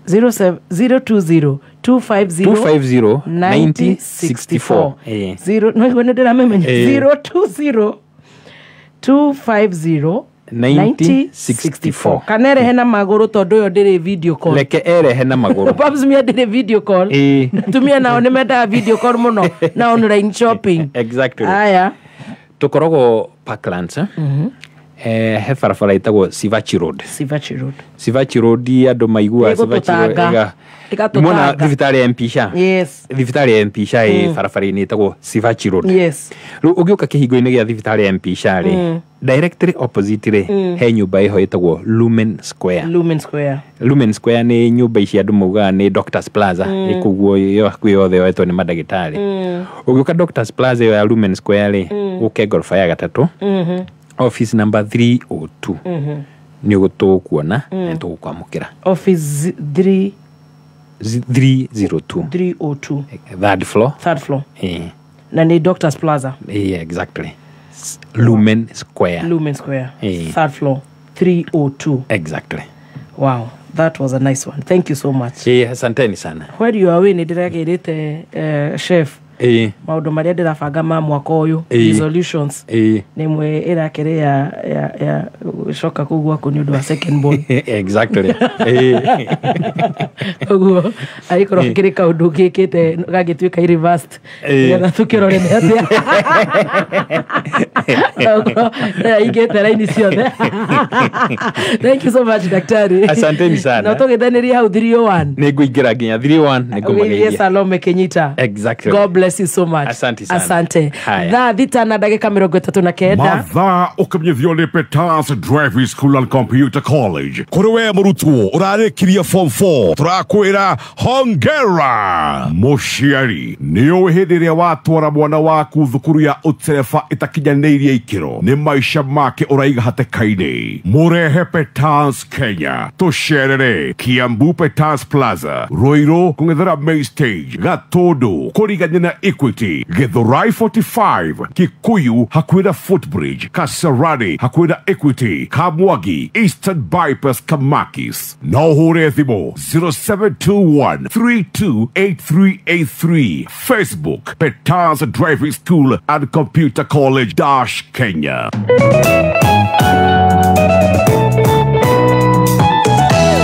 020 250 250 90 90 64 64. Zero no igua nĩ ndĩramĩmenya. 020 250 90 64. Kana erehe na magũrũ tondũ ũyũ ndĩrĩ video call. Reke erehe na magũrũ. Pap smear ndĩrĩ video call. Tumia nao nĩ mendaga video call mũno na online shopping. Exactly. Aya. Tũkoragwo Parklands. He barabara ĩtagwo Sivachi Road. Sivachi Road. Sivachi Road andũ maiguaga Sivachi Road. Mona thibitarĩ ya Mpisha. Yes. Thibitarĩ ya Mpisha ĩ barabara-inĩ ĩtagwo Sivachi Road. Yes. Rĩu ũngĩũka kĩhingo-inĩ gĩa thibitarĩ ya Mpisha rĩ, directly opposite rĩ, he nyũmba ĩho ĩtagwo Lumen Square. Lumen Square. Lumen Square nĩ nyũmba ici andũ maugaga nĩ Doctors Plaza. Ĩkoguo ĩyo hakuhĩ yothe yoetwo nĩ mandagĩtarĩ. Ũgĩũka Doctors Plaza ĩyo ya Lumen Square rĩ, ũke ngoroba ya gatatũ. Office number 302. Nĩ ũgũtũkuona na nĩtũgũkwamũkĩra. Office 3 302. 302. Third floor. Third floor. Na ni Doctors Plaza. Yeah, exactly. Lumen Square. Lumen Square. Third floor 302. Exactly. Wow, that was a nice one. Thank you so much. Asanteni sana. Where you are we nĩndĩragĩrĩte chef. Maũndũ marĩa ndĩrabanga ma mwaka ũyũ, resolutions. Nĩ ĩmwe ĩrakĩrĩ ya gũcoka kũu gwaku nĩ ũndũ wa second born. Exactly. Ũguo angĩkorwo kĩrĩ kaũndũ gĩkĩte gangĩtuĩka reversed, nĩgetha tũkĩrore nĩ atĩa. Aingĩte raini ciothe. Thank you so much, daktari. Asanteni sana. Na tũgĩthanĩrie hau 301. Nĩngũingĩra nginya 301 nĩngũmageithia. Salome Kenyita. Exactly. God bless you so much. Asante sana. Asante. Thaa thita na ndagĩka 39. Mathaa ũkĩmenyithio nĩ Peters Driving School and Computer College. Kũrĩ we mũrutwo ũrarĩkirie form 4, tũrakwĩra hongera. Mũciari, nĩ ũĩ hĩndĩ ĩrĩa watwara mwana waku thukuru ya ũtereba ĩtakinyanĩirie ikĩro, nĩ maica make ũraiga hatĩka-inĩ. Mũrehe Peters Kenya, tũcerere Kiambu Peters Plaza, Ruiru kũng'ethera Main Stage, Gatũndũ kũrigania na Equity, Githurai 45, Kikuyu hakuhĩ na Footbridge, Kasarani hakuhĩ na Equity, Kamwagi, Eastern Bypass, Kamakis. No ũhũre thimũ 0721 328383. Facebook, Peters Driving School and Computer College - Kenya.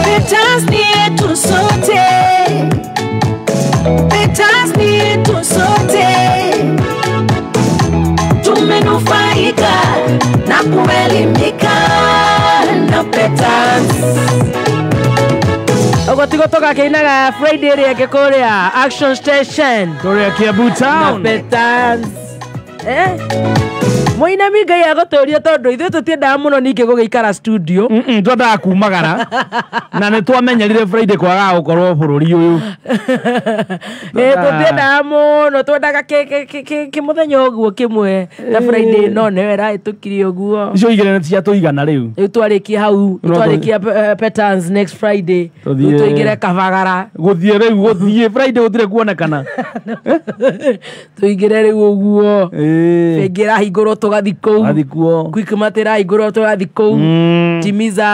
Peters ni yetu sote. Peters ni yetu sote. Tumenufaika na kuelimika na Peters. Ogotigo toka keinaga Friday ĩrĩa kũrĩa Action Station kũrĩa Kiambu Town na Peters. Mũinami Ngai agũtũrie tondũ ithuĩ tũtiendaga mũno ningĩ gũgĩikara studio. Twendaga kumagara na nĩ twamenyerire Friday kwagaga gũkorwo bũrũri ũyũ. Tũtiendaga mũno, twendaga kĩmũthenya ũguo kĩmwe na Friday no nĩwe ĩrahĩtũkirie ũguo. Icio igĩrĩ nĩ ciatũigana rĩu. Rĩu twarĩkia hau, twarĩkia Peters next Friday, rĩu tũingĩre Kabagara. Gũthiĩ rĩu, gũthiĩ Friday gũtirĩ kuonekana. Tũingĩre rĩu ũguo. Bengi ĩrahingũrwo tũgathiĩ kũu. Quickmart ĩrahingũrwo tũgathiĩ kũu. Timiza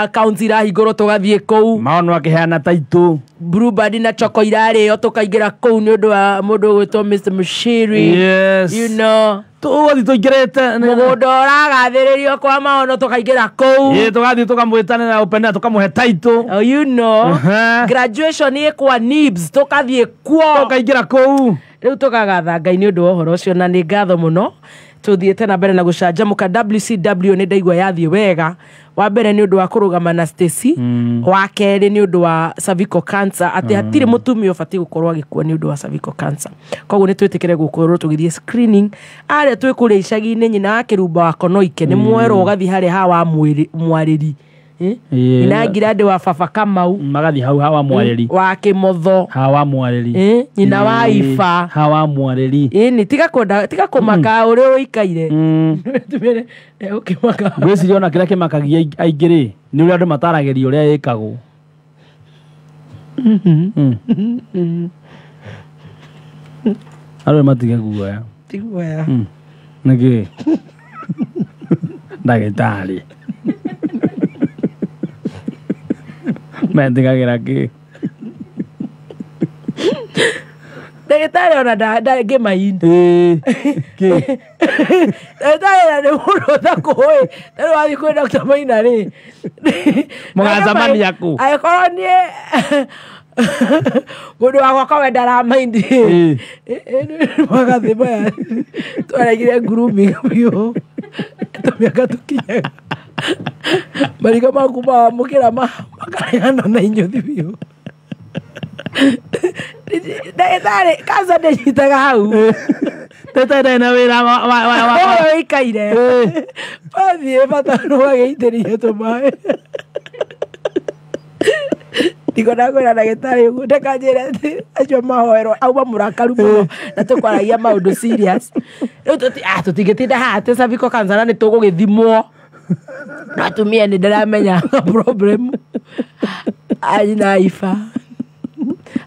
accounts ĩrahingũrwo tũgathiĩ kũu. Maono akĩheana taitũ. Bluebird na Choco irarĩo tũkaingĩra kũu nĩ ũndũ wa mũndũ ũgwĩtwo Mr. Mushiri. Yes. You know. Tũgathiĩ tũingĩrĩte mũgũnda ũragathĩrĩrio kwa maono tũkaingĩra kũu. Ĩĩ tũgathiĩ tũkamwĩtanĩra open air tũkamũhe taitũ. Oh, you know. Graduation ĩ kwa Nibs tũkathiĩ kuo. Tũkaingĩra kũu. Rĩu tũkagatha Ngai nĩ ũndũ wa ũhoro ũcio na nĩ ngatho mũno. Tũthiĩte na mbere na gũcanjamũka. WCW nĩ ndaigua yathiĩ wega. Wa mbere nĩ ũndũ wa kũrũgama na Stacy, wa kerĩ nĩ ũndũ wa cervical cancer, atĩ hatirĩ mũtumia ũbatiĩ gũkorwo agĩkua nĩ ũndũ wa cervical cancer. Koguo nĩ twĩtĩkĩre gũkorwo tũgĩthiĩ screening. Arĩa twĩ kũrĩa icagi-inĩ nyina wa Kĩrumba wa Konoike nĩ mwerwo ũgathiĩ harĩa hawa mwarĩri. Nyina Ngirandĩ wa baba Kamau magathiĩ hau hawa mwarĩri wa Kĩmotho hawa mwarĩri nyina wa Iba hawa mwarĩri. Ĩni tiga kwenda tiga kũmaka ũrĩa ũikaire. Ũkĩmaka ngwĩciria ona kĩrĩa kĩmakagia aingĩ rĩ nĩ ũrĩa andũ mataragĩria ũrĩa ĩkagwo. Andũ matige guoya. Ti guoya. Nĩkĩ? Ndagĩtarĩ metigagĩra kĩ? Ndagĩtarĩ ona ndangĩmaindi. Kĩ? Ndagĩtarĩ nĩ mũndũ ũtakũĩ. Rĩu wathiĩ kwĩ Dr. Maina rĩ. Mũgacemania kũ? Angĩkorwo niĩ mũndũ wa gwakwa we ndaramaindi magathĩ maya twaregire grooming biũ tũmĩaka tũkinyaga marika maku mawamũkĩra makaregana na inyuthi biũ. Ndagĩtarĩ kanca ndĩnyitaga hau. Ndagĩtarĩ ndarĩ na wĩra wa wĩikaire wathiĩ bata nĩwagĩitĩrĩria tũmaĩ. Ndikona kwĩra ndagĩtarĩ ũguo ndakanjĩre atĩ acio mahoerwo auma mũrakaru mũno na tũkwaragia maũndũ serious. Rĩu tũtingĩtinda haha atĩ cervical cancer na nĩ tũgũgĩthimwo. Na atumia nĩ ndĩramenya problem. Anyina Ifa.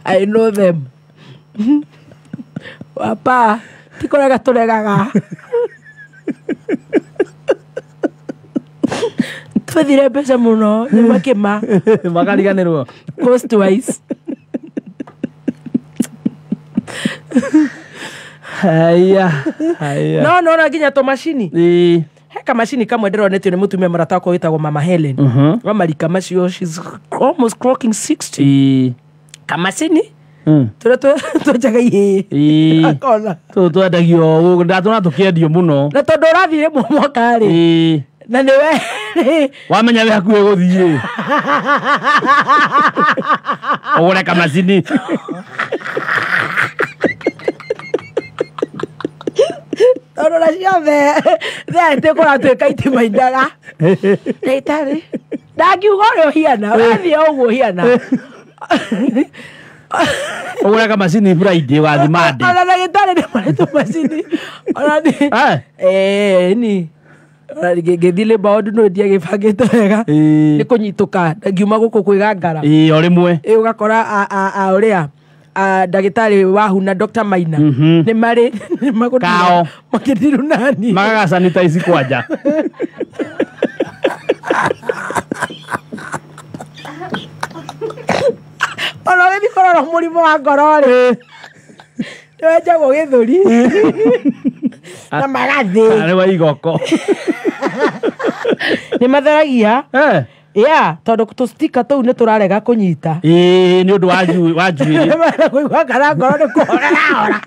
I know them. Wapa ti kũrega tũregaga. Twethire mbeca mũno nĩ makĩma makariganĩrwo cost wise. Haya haya. No no na nginya tũmacini. He kamacini kamwe ndĩronetio nĩ mũtumia mũrata wakwa wĩtagwo Mama Helen. Wa marika macio, she's almost clocking 60. Kamacini tũrĩa twenjaga ihĩĩ. Akona tũtũ twendagio ndatũra tũkĩendio mũno. Na tondũ ũrathiĩ rĩmwe mwaka rĩ. Na nĩwe wamenya wĩ hakuhĩ gũthiĩ ũgũre kamacini. Tondũ na ciothe thaa ĩtĩ kũratuĩka itimaindaga. Ndagĩtarĩ ndangiuga ũrĩa ũhiana wathiĩ ũguo ũhiana. Ũgũre kamacini Friday ũgathiĩ Monday. Ona ndagĩtarĩ nĩ marĩ tũmacini. Ona nĩ ni ngĩthiĩ labour ward no ndiagĩbangĩte wega nĩ kũnyitũka ngiuma gũkũ kwĩgangara. O rĩmwe. Ũgakora ũrĩa ndagĩtarĩ wahu na Dr. Maina nĩ marĩ kao makĩthiru nani magaga sanitize kwanja. Ona ũgĩthiĩ kũrorwo mũrimũ wa ngoro rĩ nĩwenjagwo gĩthũri na magathĩ. Arĩ wa igoko. Nĩ matheragia. Yeah, tondũ tũstika tũu nĩ tũrarega kũnyita. Nĩ ũndũ wa njuĩrĩ. Kũigua kana ngoro nĩ kũhorerahora.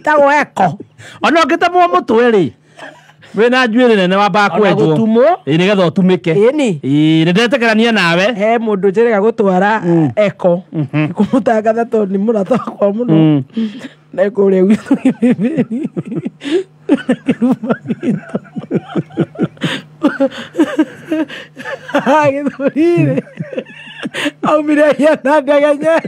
Tagwo eko. Ona ũngĩtemwo mũtwe rĩ wĩna njuĩrĩ nene wambaga kwenjwo. Ona gũtumwo. Nĩgetha ũtumĩke. Ĩni. Nĩ ndetĩkĩrania nawe. He mũndũ njĩrĩga gũtwara eko. Kũmũtangatha tondũ nĩ mũrata wakwa mũno. Na kũrĩa gwitũ Gĩthĩbĩri. Kĩruma gitũ. Gĩthũri-rĩ. Aumire ahiana ndegenye.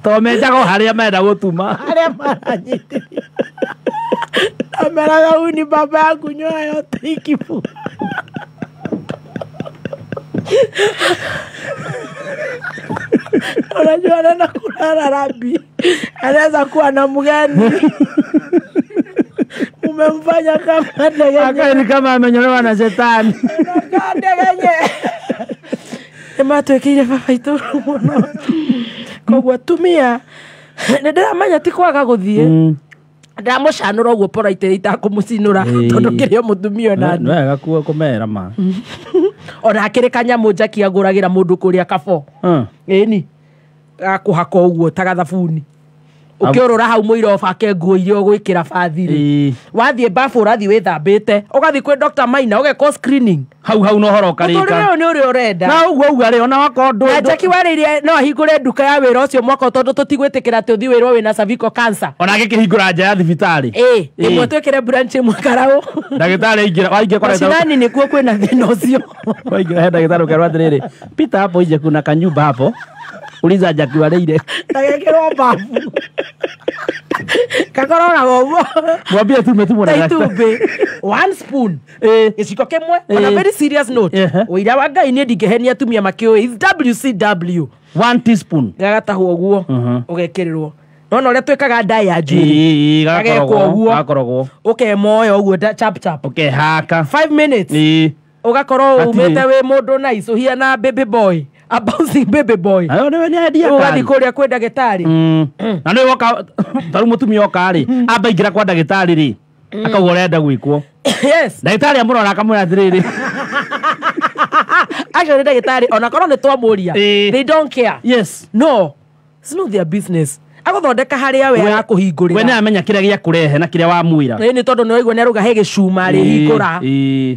Tondũ menjaga o harĩa marenda gũtuma. Harĩa maranyitĩrĩra. Ameraga huyu ni baba yangu nyoa yote ikifu. Unajua anaenda kulala rabi. Anaweza kuwa na mgeni. Umemfanya kama ndegenye. Akae ni kama amenyolewa na shetani. Anakaa ndegenye. Nĩmatwĩkĩire baba itũ mũno. Koguo atumia nĩ ndĩramenya ti kwaga gũthiĩ. Ndamũcanũra ũguo politely itakũmũcinũra tondũ kĩrĩ o mũtumia ona Nĩ wega kũmera ma. Ona akĩrĩ kanyamũ Jackie agũragĩra mũndũ kũrĩa kabo. Ĩni gakũhaka ũguo ta gathabuni. Ũkĩũrũra hau mũira ũbake nguo iria ũgwĩkĩra bathi-rĩ. Wathiĩ babu ũrathiĩ wĩthambĩte. Ũgathiĩ kwĩ Dr. Maina ũgekwo screening. Hau hau no ũhoro ũkarĩka. Mũtũrĩre ũyũ nĩ ũrĩa ũrenda. Na ũguo uga rĩ ona wakorwo ndũ. Na Jackie warĩirie no ahingũre nduka ya wĩra ũcio mwaka ũyũ tondũ tũtigwĩtĩkĩra atĩ ũthiĩ wĩrwo wĩna cervical cancer. Ona agĩkĩhingũra nja ya thibitarĩ. Ĩmwe twĩkĩre branch ĩmwe Karaũ. Ndagĩtarĩ aingĩra waingĩra kwa Mashinani nĩkuo kwĩna thĩna ũcio. Waingĩra he ndagĩtarĩ ũkerwo atĩrĩrĩ, pita hapo nje kuna kanyumba hapo. Uliza Jackie warĩire. Ndagekĩrwo babu. Kakoroga ũguo. Mwambie tu umetumwo na Ta itumbĩ. One spoon. Gĩciko kĩmwe. On a very serious note. Ũira wa Ngai niĩ ndingĩhenia atumia makĩũĩ. It's WCW. 1 teaspoon. Gagatahwo ũguo. Ũgekĩrĩrwo. Nona ũrĩa twĩkaga ndaĩ ya njuĩrĩ. Gagekwo ũguo. Gakorogwo. Ũkemoya ũguo chap chap. Ũkehaka. 5 minutes. Ũgakorwo umĩte wĩ mũndũ nice ũhiana baby boy. A bouncing baby boy. Ayo nĩ endia ũgathiĩ kũrĩa kwĩ ndagĩtarĩ. Na nĩ woka tarĩu mũtumia oka rĩ, amba ingĩra kwa ndagĩtarĩ rĩ, akauga ũrenda gwĩkwo. Yes. Ndagĩtarĩ amũrora akamwĩra atĩrĩrĩ. Actually ndagĩtarĩ ona korwo nĩ twamũria, they don't care. Yes. No. It's not their business. Agũthondeka harĩa we arakũhingũrĩra. We nĩamenya kĩrĩa gĩa kũrehe na kĩrĩa wamwĩra. Ĩĩ nĩ tondũ nĩwaigua nĩarauga he gĩcuma arĩhingũra.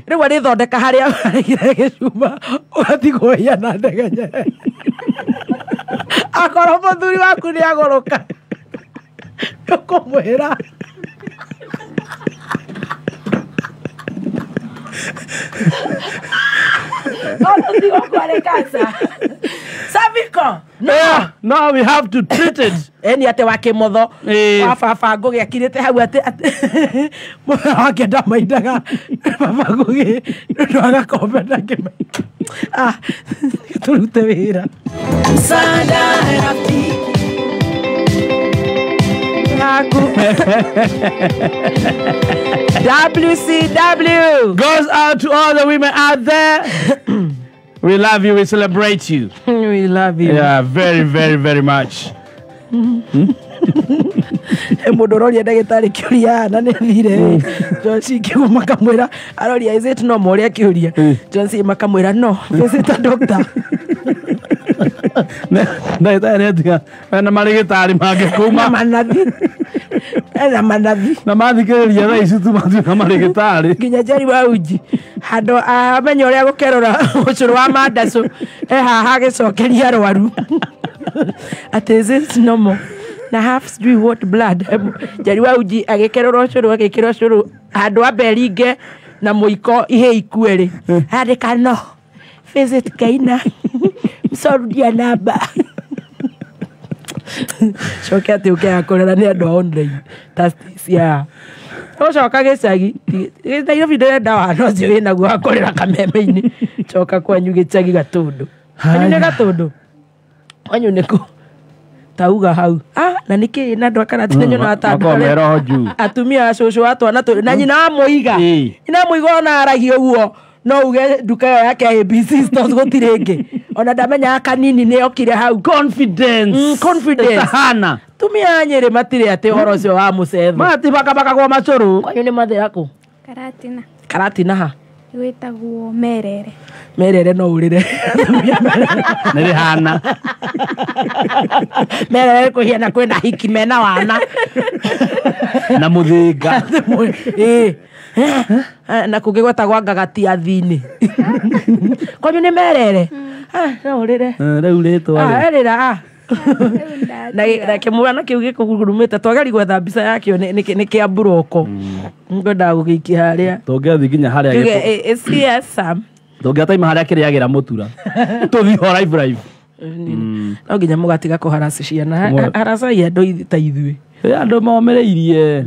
Rĩu arĩthondeka harĩa arekĩra gĩcuma ũgatigwo ũhiana ndegenye. Akorwo mũthuri waku nĩagũrũka ũkũmwĩra. No digo cuál cancer. Cervical. No. Yeah, no, we have to treat it. Eni ate wake motho. Wa baba Ngugi akirite hau ate motho wake ndamaindaga. Baba Ngugi ndu agakombe na kimainda. Ah, turute wira. Msaada rafiki. WCW goes out to all the women out there. We love you. We celebrate you. We love you. Yeah, very, very, very much. Mũndũ ũroria ndagĩtarĩ kĩũria na nĩ thire John C. Kiugo makamwĩra aroria is it normal ũrĩa kĩũria John C. makamwĩra no visit a doctor. Ndagĩtarĩ nĩatiga na marĩgĩtarĩ mangĩ kuma manathi na manathi na mathikĩrĩria thaa ici tu matuĩka marĩgĩtarĩ nginya Jerry wa uji handũ amenya ũrĩa gũkerũra ũcũrũ wa mandacũ e haha agĩcokeria arwaru atĩ is it normal na half sijui what blood Jerry wa uji agĩkerũra ũcũrũ agĩkĩra ũcũrũ handũ ambe ringe na mũiko ihĩ ikue rĩ andĩka no visit Kaina msorudia namba coke atĩ ũke akũrera nĩ andũ a online ta Stacy ũcoka gĩcagi Nairobi ndĩrenda wana ũcio wĩnaguo wa kũrĩra kameme-inĩ coka kwanyu gĩcagi Gatũndũ kwanyu nĩ Gatũndũ kwanyu nĩkũ tauga hau na nĩkĩ na andũ a Karatina nyonaga ta andũ atumia a cũcũ wa twana tũrĩ na nyina wa Mũiga nyina wa Mũiga ona aragia ũguo no uge nduka ĩyo yake ABC stores gũtirĩ ĩngĩ ona ndamenyaga kanini nĩ okire hau confidence confidence hana tumia a Nyĩrĩ matirĩ atĩ ũhoro ũcio wa mũcetho matibakabakagwo macũrũ kwanyu nĩ mathĩra kũ Karatina. Karatina ha gwĩtagwo Merere. Merere no ũrĩre nĩ hana Merere kũhiana kwĩna hiki mena wana na mũthĩnga ĩĩ na kũngĩ gwetagwo ngagati athini kwanyu nĩ Merere no ũrĩre rĩu rĩtwa rĩra na kĩmwana kĩu gĩkũgurumĩte twageri gwetha mbica yakĩo nĩ kĩa mburoko ngwendaga gũgĩikia harĩa tũngĩathiĩ nginya harĩa CS tũngĩataima harĩa kĩrĩagĩra mũtura tũthiĩ ho live live no nginya mũgatiga kũharaci ciana haracai andũ ta ithuĩ andũ momĩrĩirie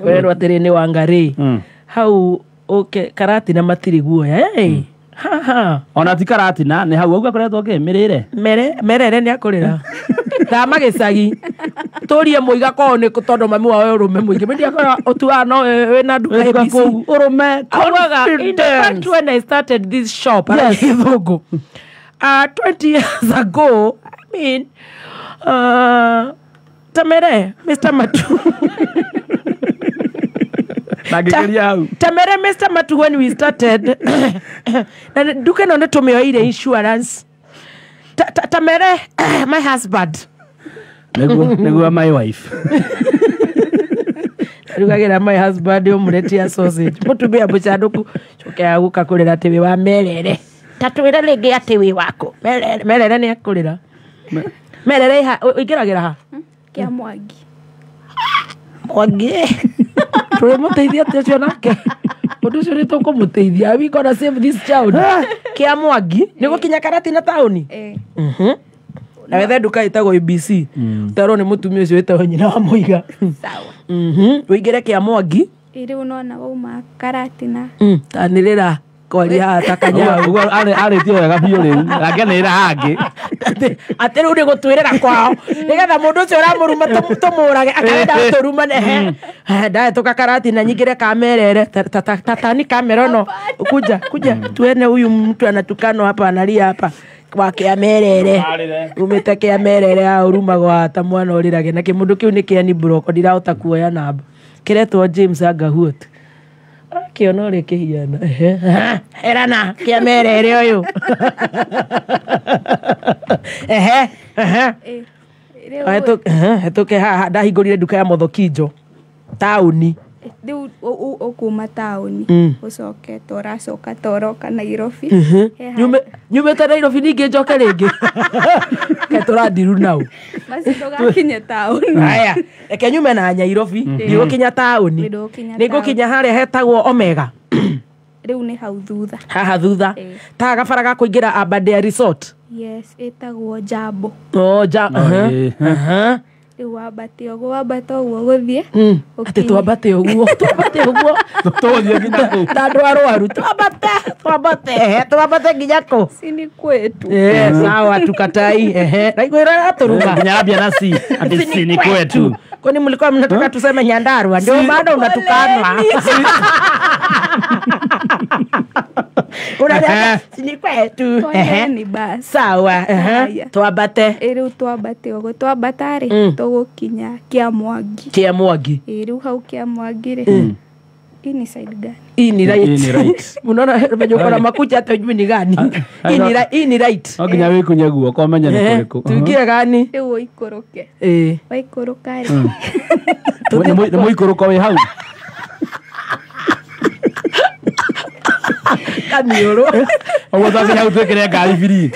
werwo atĩrĩ nĩ Wangarĩ hau ũke Karatina matirĩ guoya ona ti Karatina nĩ hau auga koretwo kĩ mĩrĩre Merere nĩ akũrĩra thama gĩcagi tũrie Mũiga kwao nĩ tondũ mami wao ũrũme mũingĩ mĩndiakora ũtuaga no wĩna nduka ABC ũrũme augaga in fact when I started this shop gĩthũngũ 20 years ago I mean Tamere Mr. Matu Tamere Mr. Matu when we started na nduka ĩno nĩ tũmĩoire insurance Tamere my husband nĩguo my wife rugagĩra my husband ũmũretia ya sausage mũtumia mũcanũku coke ya gũka kũrĩra atĩ wĩ wa Merere ta twĩre rĩngĩ atĩ wĩ waku Merere Merere nĩ akũrĩra Merere ũingĩragĩra ha Kĩa Mwangi Mwangi tũrĩmũteithia atĩ ũcio nake ũndũ ũcio nĩ tũkũmũteithia we gonna save this child Kĩa Mwangi nĩ gũkinya Karatina taũni na wethe nduka ĩtagwo ABC ũterwo nĩ mũtumia ũcio wĩtagwo nyina wa Mũiga sawa ũingĩre Kĩa Mwangi rĩu nona wauma Karatina tanĩrĩra kwaria haha ta kanyau ũguo arĩtie wega biũ rĩu akenĩrĩra hangĩ atĩ rĩu nĩ gũtwĩrĩra kwao nĩgetha mũndũ ũcio ũramũruma tũmũrage akarenda gũtũruma nehe ndahĩtũka Karatina nyingĩre Kamerere tatani kamera no kuja kuja tuene huyu mtu anatukano hapa analia hapa wa Kĩamerere umĩte Kĩamerere haha ũrumagwo ta mwana ũrĩrage na kĩmũndũ kĩu nĩ kĩa Nibroko ndirahota kuoya namba kĩretwo James Angahuot kĩona ũrĩa kĩhiana erana Kĩamerere ũyũ ehe ehe hetũke haha ndahingũrire nduka ya Mothokinjo taũni rĩu ũkuma taũni ũcoke toracoka toroka Nairobi nyumĩte Nairobi ningĩ njoke rĩngĩ ke tũrandiru nau maci ndũgakinye taũni aya reke nyume na Nairobi ndigũkinya taũni nĩngũkinya harĩa hetagwo Omega rĩu nĩ hau thutha haha thutha ta gabara ga kũingĩra Aberdare Resort yes ĩtagwo Jambo oh ja rĩu wambate ũguo wambate ũguo gũthiĩ atĩ twambate ũguo tũgũthiĩ nginya kũ ta andũ arwaru twambate twambate nginya kũ si ni kwetu sawa tukatai ehe na ira atũruga nginya ambia na si ati si ni kwetu kwani mlikuwa mnataka tuseme Nyandarua ndio bado unatukanwa Unataka si ni kwetu ehe ni basi sawa ehe twambate rĩu twambate ũguo twambata rĩ tũgũkinya Kĩamwangi Kĩamwangi rĩu hau Kĩamwangi rĩ hii ni side gani? Hii ni right. Unaona venye uko na makucha hata hujui ni gani. Hii ni right. No nginya wĩkunye guoko ũmenye nĩ kũrĩkũ. Tuingie gani? Rĩu ũikũrũke. Waikũrũka rĩ. Nĩ mũikũrũko wĩ hau. Kaniũrũ. Ũguo twambire hau twĩkĩre ngari biri.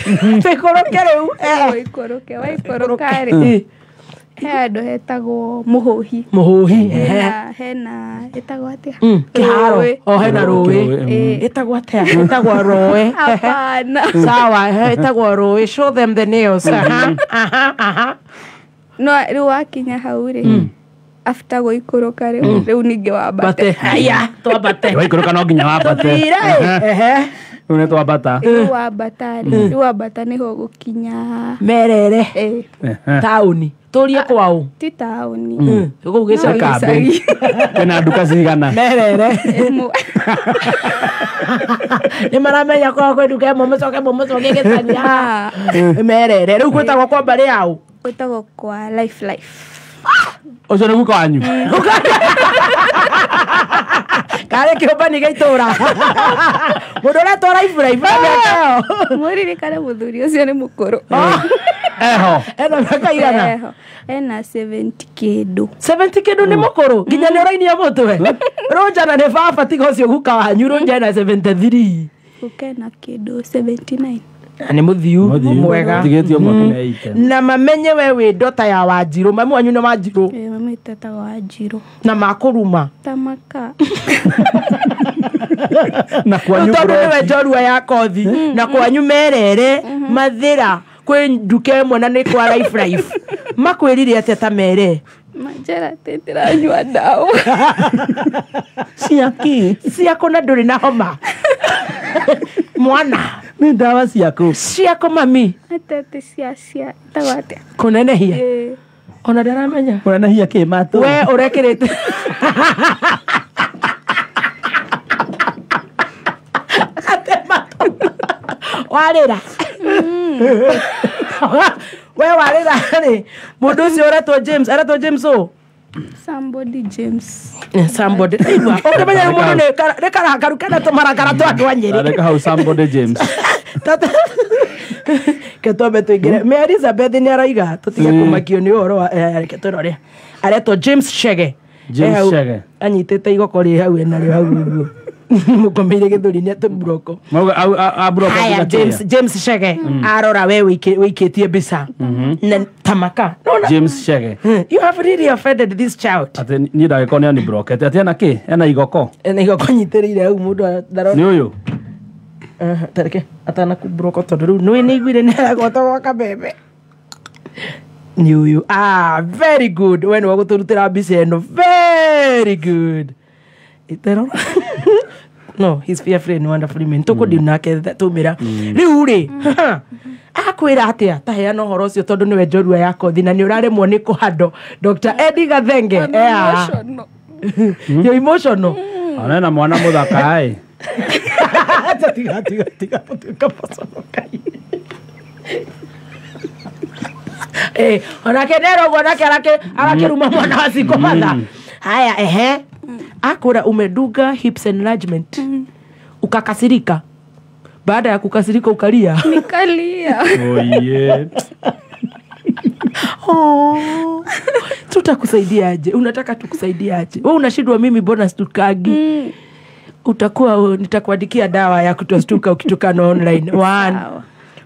Tũikũrũke rĩu. Ũikũrũke waikũrũka rĩ. He handũ hetagwo Mũhũhi. Mũhũhi hena ĩtagwo atĩa? Kĩharo. O hena rũĩ. Ĩtagwo atĩa? Ĩtagwo rũĩ. Hapana. Sawa, ĩtagwo rũĩ. Show them the nails. Aha. No rĩu wakinya hau rĩ after gũikũrũka rĩu rĩu ningĩ wambate. Haya, twambate. Waikũrũka no nginya wambate. Ehe. Rĩu nĩ twambata. Rĩu wambata rĩ rĩu wambata nĩho ũgũkinya Merere. Taũni. Tũrie kwao ti taũni kũu gĩcagi kwĩna nduka cigana Merere nĩ maramenya kwao kwĩ nduka ĩmwe mũcoke mũcoke gĩcagi Merere rĩu gwĩtagwo kwa mbarĩ yao gwĩtagwo kwa Life Life ũcio nĩ guka wanyu karĩ kĩũmbani gĩa itũra mũndũ ũretwo Life Life mũririkane mũthuri ũcio nĩ mũkũrũ eho ena mĩaka igana ena 70 kĩndũ 70 kĩndũ nĩ mũkũrũ nginya nĩ ũrainia mũtwe rũnjana nĩ baba tiga ũcio guka wanyu rũnja ena 73 guka ena kĩndũ 79 nĩ mũthiu mwega na mamenye we wĩ ndota ya Wanjirũ mami wanyu nĩ Wanjirũ mami wĩtagwo Wanjirũ na makũruma tamaka na kwanyu tondũ nĩwe njorua ya kothi na kwanyu Merere Mathĩra kwĩ nduka ĩmwe na nĩ kwa Life Life makwĩrire atĩa ta Mere manjĩra atĩ ndĩranyua ndawa ciakĩ ciakũ na ndũrĩ na homa mwana nĩ ndawa ciakũ ciakũ mami atĩ cia ĩtagwo atĩa kũnenehia ona ndaramenya kũnenehia kĩ matũ we ũrekĩrĩte atĩ matũ warĩra we warĩra rĩ mũndũ ũcio ũretwo James aretwo James ũ Somebody James somebody igua ũkĩmenya mũndũ nĩ karakaru kena tũmarakara twa andũ a Nyĩrĩ areka hau somebody James ke twambe tũingĩre me Elizabeth nĩ araiga tũtige kũmakio nĩ ũhoro wa reke tũrore aretwo James Chege James Chege anyitĩte igoko rĩ hau enarĩo hau ũguo mũkomeire gĩthũri-inĩ atĩ mburoko haya James Chege arora we wĩikĩtie mbica na tamaka James Chege you have really offended this child atĩ niĩ ndagĩkorwo nĩ anibrokete atĩ ena kĩ ena igoko ena igoko nyitĩrĩire hau mũndũ ndarona nĩ ũyũ tareke atanakubroko tondũ rĩu nĩ nĩiguire nĩ aragwata gwa kabebe nĩ ũyũ very good we nĩwe gũtũrutĩra mbica ĩno very good itero no he's fearfully and wonderfully made tũkũndi nake tũmĩra rĩu rĩ akwĩra atĩa ta heana ũhoro ũcio tondũ nĩwe njorua ya kothi na nĩ ũraremwo nĩ kũhandwo Dr. Eddie Gathenge You're emotional ona na mwana mũthaka ĩ tiga tiga tiga mũtuĩka personal kai Onake nero onake arakiruma mwana wa single mother. Haya ehe. Akura umeduga hips enlargement. Ukakasirika. Baada ya kukasirika ukalia. Nikalia. Oh yeah. Oh. Tutakusaidiaje? Unataka tukusaidiaje? Wewe unashindwa mimi bonus tukagi. Utakuwa nitakuandikia dawa ya kutostuka ukitukana online. One.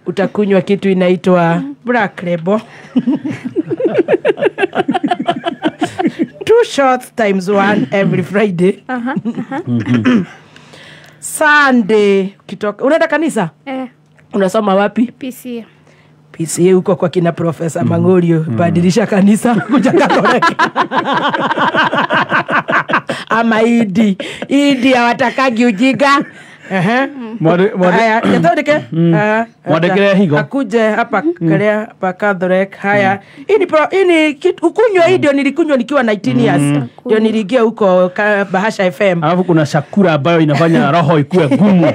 Utakunywa kitu inaitwa Black Label. 2 shots times 1 every Friday. Sunday ukitoka unaenda kanisa? Unasoma wapi? PCA. PCA huko kwa kina Professor Mangorio. Badilisha kanisa kuja Katoliki. Ama idi. Idi hawatakagi ujiga. Haya, yatodike. Mwadekere higo. Akuje hapa kalea hapa Catholic. Haya. Hii ni ukunywa hii ndio nilikunywa nikiwa 19 years. Ndio niliingia huko Bahasha FM. Alafu kuna shakura ambayo inafanya roho ikue gumu.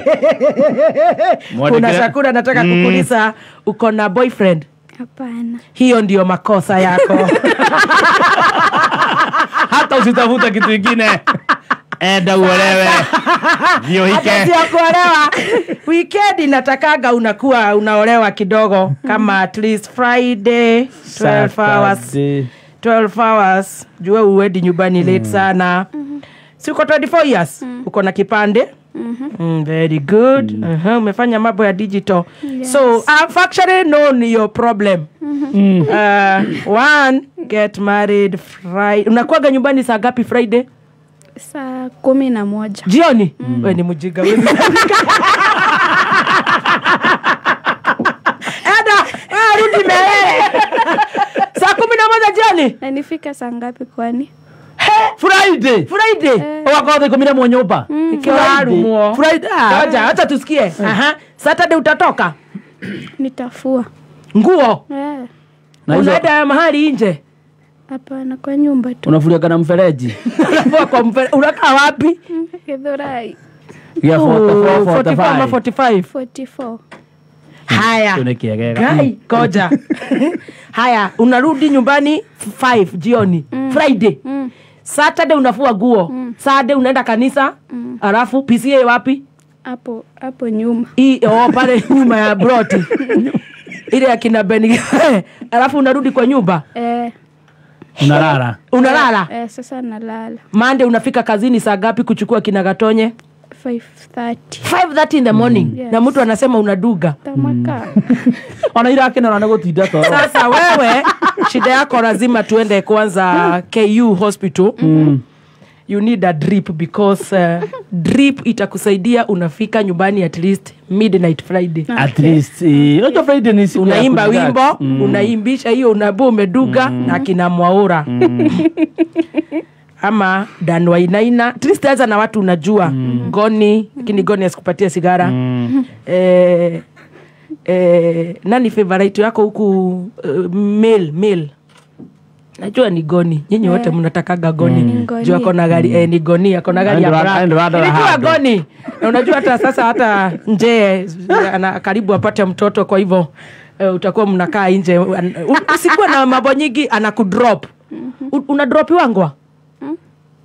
Kuna shakura nataka kukuuliza, uko na boyfriend? Hapana. Hiyo ndio makosa yako. Hata usitafuta kitu kingine. Enda uolewe. Ndio hike. Hata sio kuolewa. Weekend inatakaga unakuwa unaolewa kidogo kama at least Friday 12 hours. 12 hours. Jua uendi nyumbani late sana. Si uko 24 years? Uko na kipande? Very good. Umefanya mambo ya digital. Yes. So I've actually known your problem. One, get married Friday. Unakuwaga nyumbani saa ngapi Friday? Saa 11 jioni. Wewe ni mjinga wewe. Eda, rudi mbele. Saa 11 jioni. Na nifika saa ngapi kwani? Friday. Friday. Wako 11 nyumba. Friday. Friday. Acha acha tusikie. Aha. Saturday utatoka? Nitafua nguo. Na hizo unaenda mahali nje? Hapana, kwa nyumba tu. Unafulia kana mfereji? Unafua kwa mfereji. Unakaa wapi? Githurai. Ya 44 45 44. Haya. Gai, koja. Haya, unarudi nyumbani 5 jioni. Friday. Saturday unafua nguo. Saturday unaenda kanisa. Alafu PCA wapi? Hapo hapo nyuma. Oh, pale nyuma ya broti. Ile ya kina Beni. Alafu unarudi kwa nyumba? Unalala. Unalala? Sasa nalala. Monday unafika kazini saa ngapi kuchukua kina Gatonye? 5:30. 5:30 in the morning. Yes. Na mtu anasema unaduga. Tamaka. Ona ira kena na gutinda toro. Sasa wewe shida yako lazima tuende kwanza KU hospital. You need a drip because drip itakusaidia unafika nyumbani at least midnight Friday. At least unajua Friday ni siku unaimba wimbo, unaimbisha hiyo unabu umeduga na kina Mwaura. Ama Dan Wainaina. At least anza na watu unajua. Goni, lakini Goni asikupatie sigara. Nani favorite yako huku male? Najua ni Goni. Nyinyi wote mnatakaga Goni. Juu ako na gari ni Goni, ako na gari ya black. Nilijua Goni. Na unajua hata sasa hata nje ana karibu apate mtoto, kwa hivyo utakuwa mnakaa nje. Usikuwa na mambo nyingi, anakudrop. Una drop wangwa?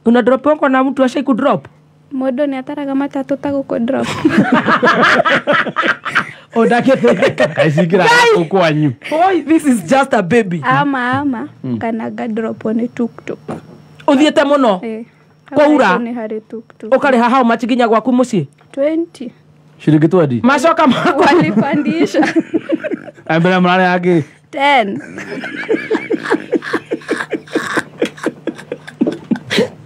Una drop wangwa na mtu ashai kudrop? Modo ni ataraga matatu tago drop. Kaisikira ukwanyu. Boy, this is just a baby. Ama kana ga drop on tuk-tuk. Uthiete muno? Kwa ura? Ni hari tuk-tuk. Ukariha how much ginya gwaku mucii? 20. Shilingi 20. Macoka mako walipandisha. Ambera mrare yake 10.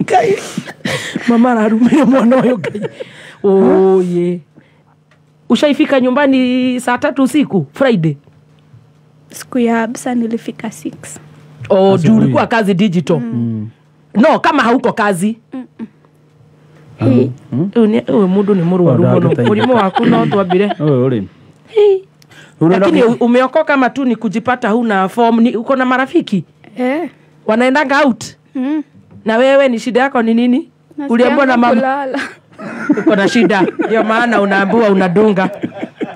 Kai. Mama ararumire mwana uyu Ngai. Oye. Ushaifika nyumbani saa 3 usiku Friday? Siku ya absa nilifika 6. Oh, juu ulikuwa kazi digital. No, kama hauko kazi. Huyu mundu ni murwaru muno. Murimu waku no twambire. Lakini umeokoka kama tu ni kujipata huna form, ni uko na marafiki? Wanaendanga out? Na wewe ni shida yako ni nini? Uliambiwa na mama uko na shida. Ndio maana unaambiwa unadunga.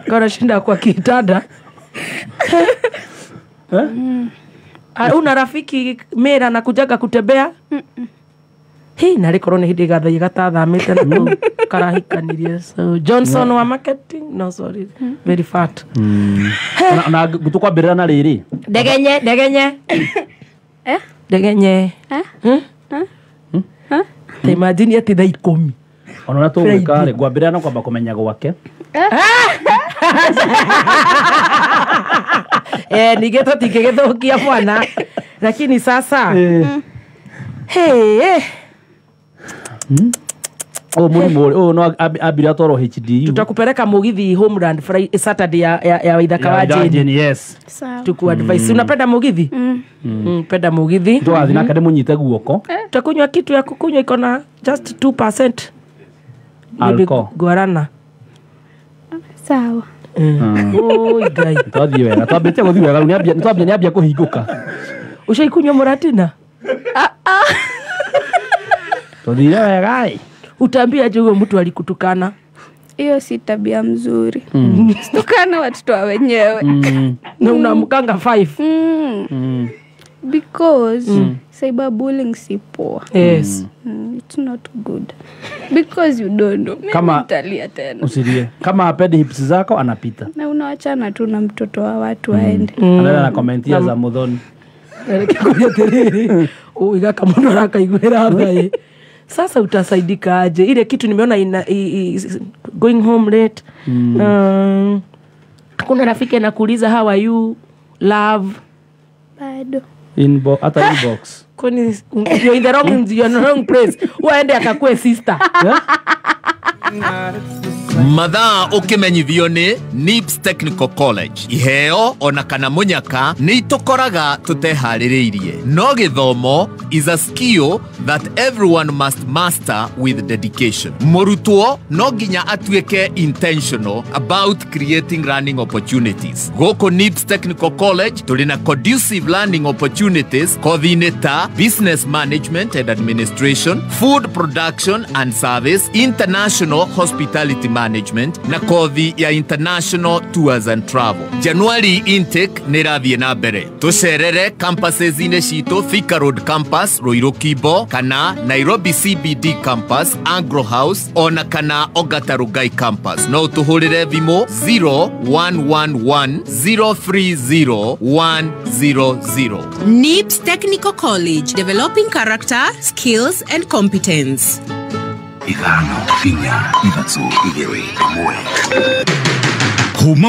Uko na shida kwa kitanda. Una rafiki mera na kujaga kutembea? Hii narĩ korwo nĩ hĩndĩ gathiĩ gatathamĩte na kũu karahikanirie. So Johnson wa marketing, no sorry, very fat. Na tũkwambĩrĩra na rĩrĩ. Ndegenye, ndegenye. Eh? Ndegenye. Eh? Ta imagine atĩ thaa 10. Ona ũrĩa tũgwĩka rĩ, ngwambĩrĩra na kwamba kũmenya gwake. Ningĩ tũtingĩgĩthũkia mwana. Lakini sasa. Hey. Oh, mũrimũ ũyũ no ambire atwarwo HDU. Tutakupeleka Mugithi Homeland Friday Saturday ya Ithaka wa Jane. Yes. Sawa. Tuku advice. Unapenda Mugithi? Penda Mugithi. Twathi nake ndĩmũnyite guoko. Tutakunywa kitu ya kukunywa iko na just 2%. Alcohol. Guarana. Sawa. Oi Ngai. Twathiĩ wega. Twambĩtie gũthiĩ wega rĩu nĩambia nĩambia kũhingũka. Ushaikunywa muratina? Tuthire wega ĩ. Utaambia aje huyo mtu alikutukana? Hiyo si tabia mzuri. Situkana watoto wa wenyewe. Na unaamkanga 5. Because cyberbullying si poa. Yes. It's not good. Because you don't know. Mimi nitalia tena. Usilie. Kama hapendi hips zako anapita. Na unawachana tu na mtoto wa watu waende. Anaenda na commentia za Muthoni. Kuria tiriri. Uigaka mundu arakaiguira thaa. Sasa utasaidika aje? Ile kitu nimeona ina going home late. Kuna rafiki anakuuliza how are you? Love. Bado. Inbox, hata inbox. Kwani you're in the wrong, you're in the wrong place. Uende akakue sister. Mathaa ukimenyithio ni NIBS Technical College. Iheo ona kana munyaka ni itukoraga tuteharĩrĩirie. No gĩthomo is a skill that everyone must master with dedication. Mũrutwo no nginya atuĩke intentional about creating learning opportunities. Gũkũ NIBS Technical College tũrĩ na conducive learning opportunities kothi-inĩ ta business management and administration, food production and service, international hospitality management na kothi ya international tours and travel. January intake nĩ ĩrathiĩ na mbere. Tũcerere campuses-inĩ citũ Thika Road Campus, Ruiru Kibo, kana Nairobi CBD Campus, Anglo House, ona kana Ongata Rongai Campus. No ũtũhũrĩre thimũ 0111 030 100. NIBS Technical College, developing character, skills and competence. 5 4 3 2 1. Kuma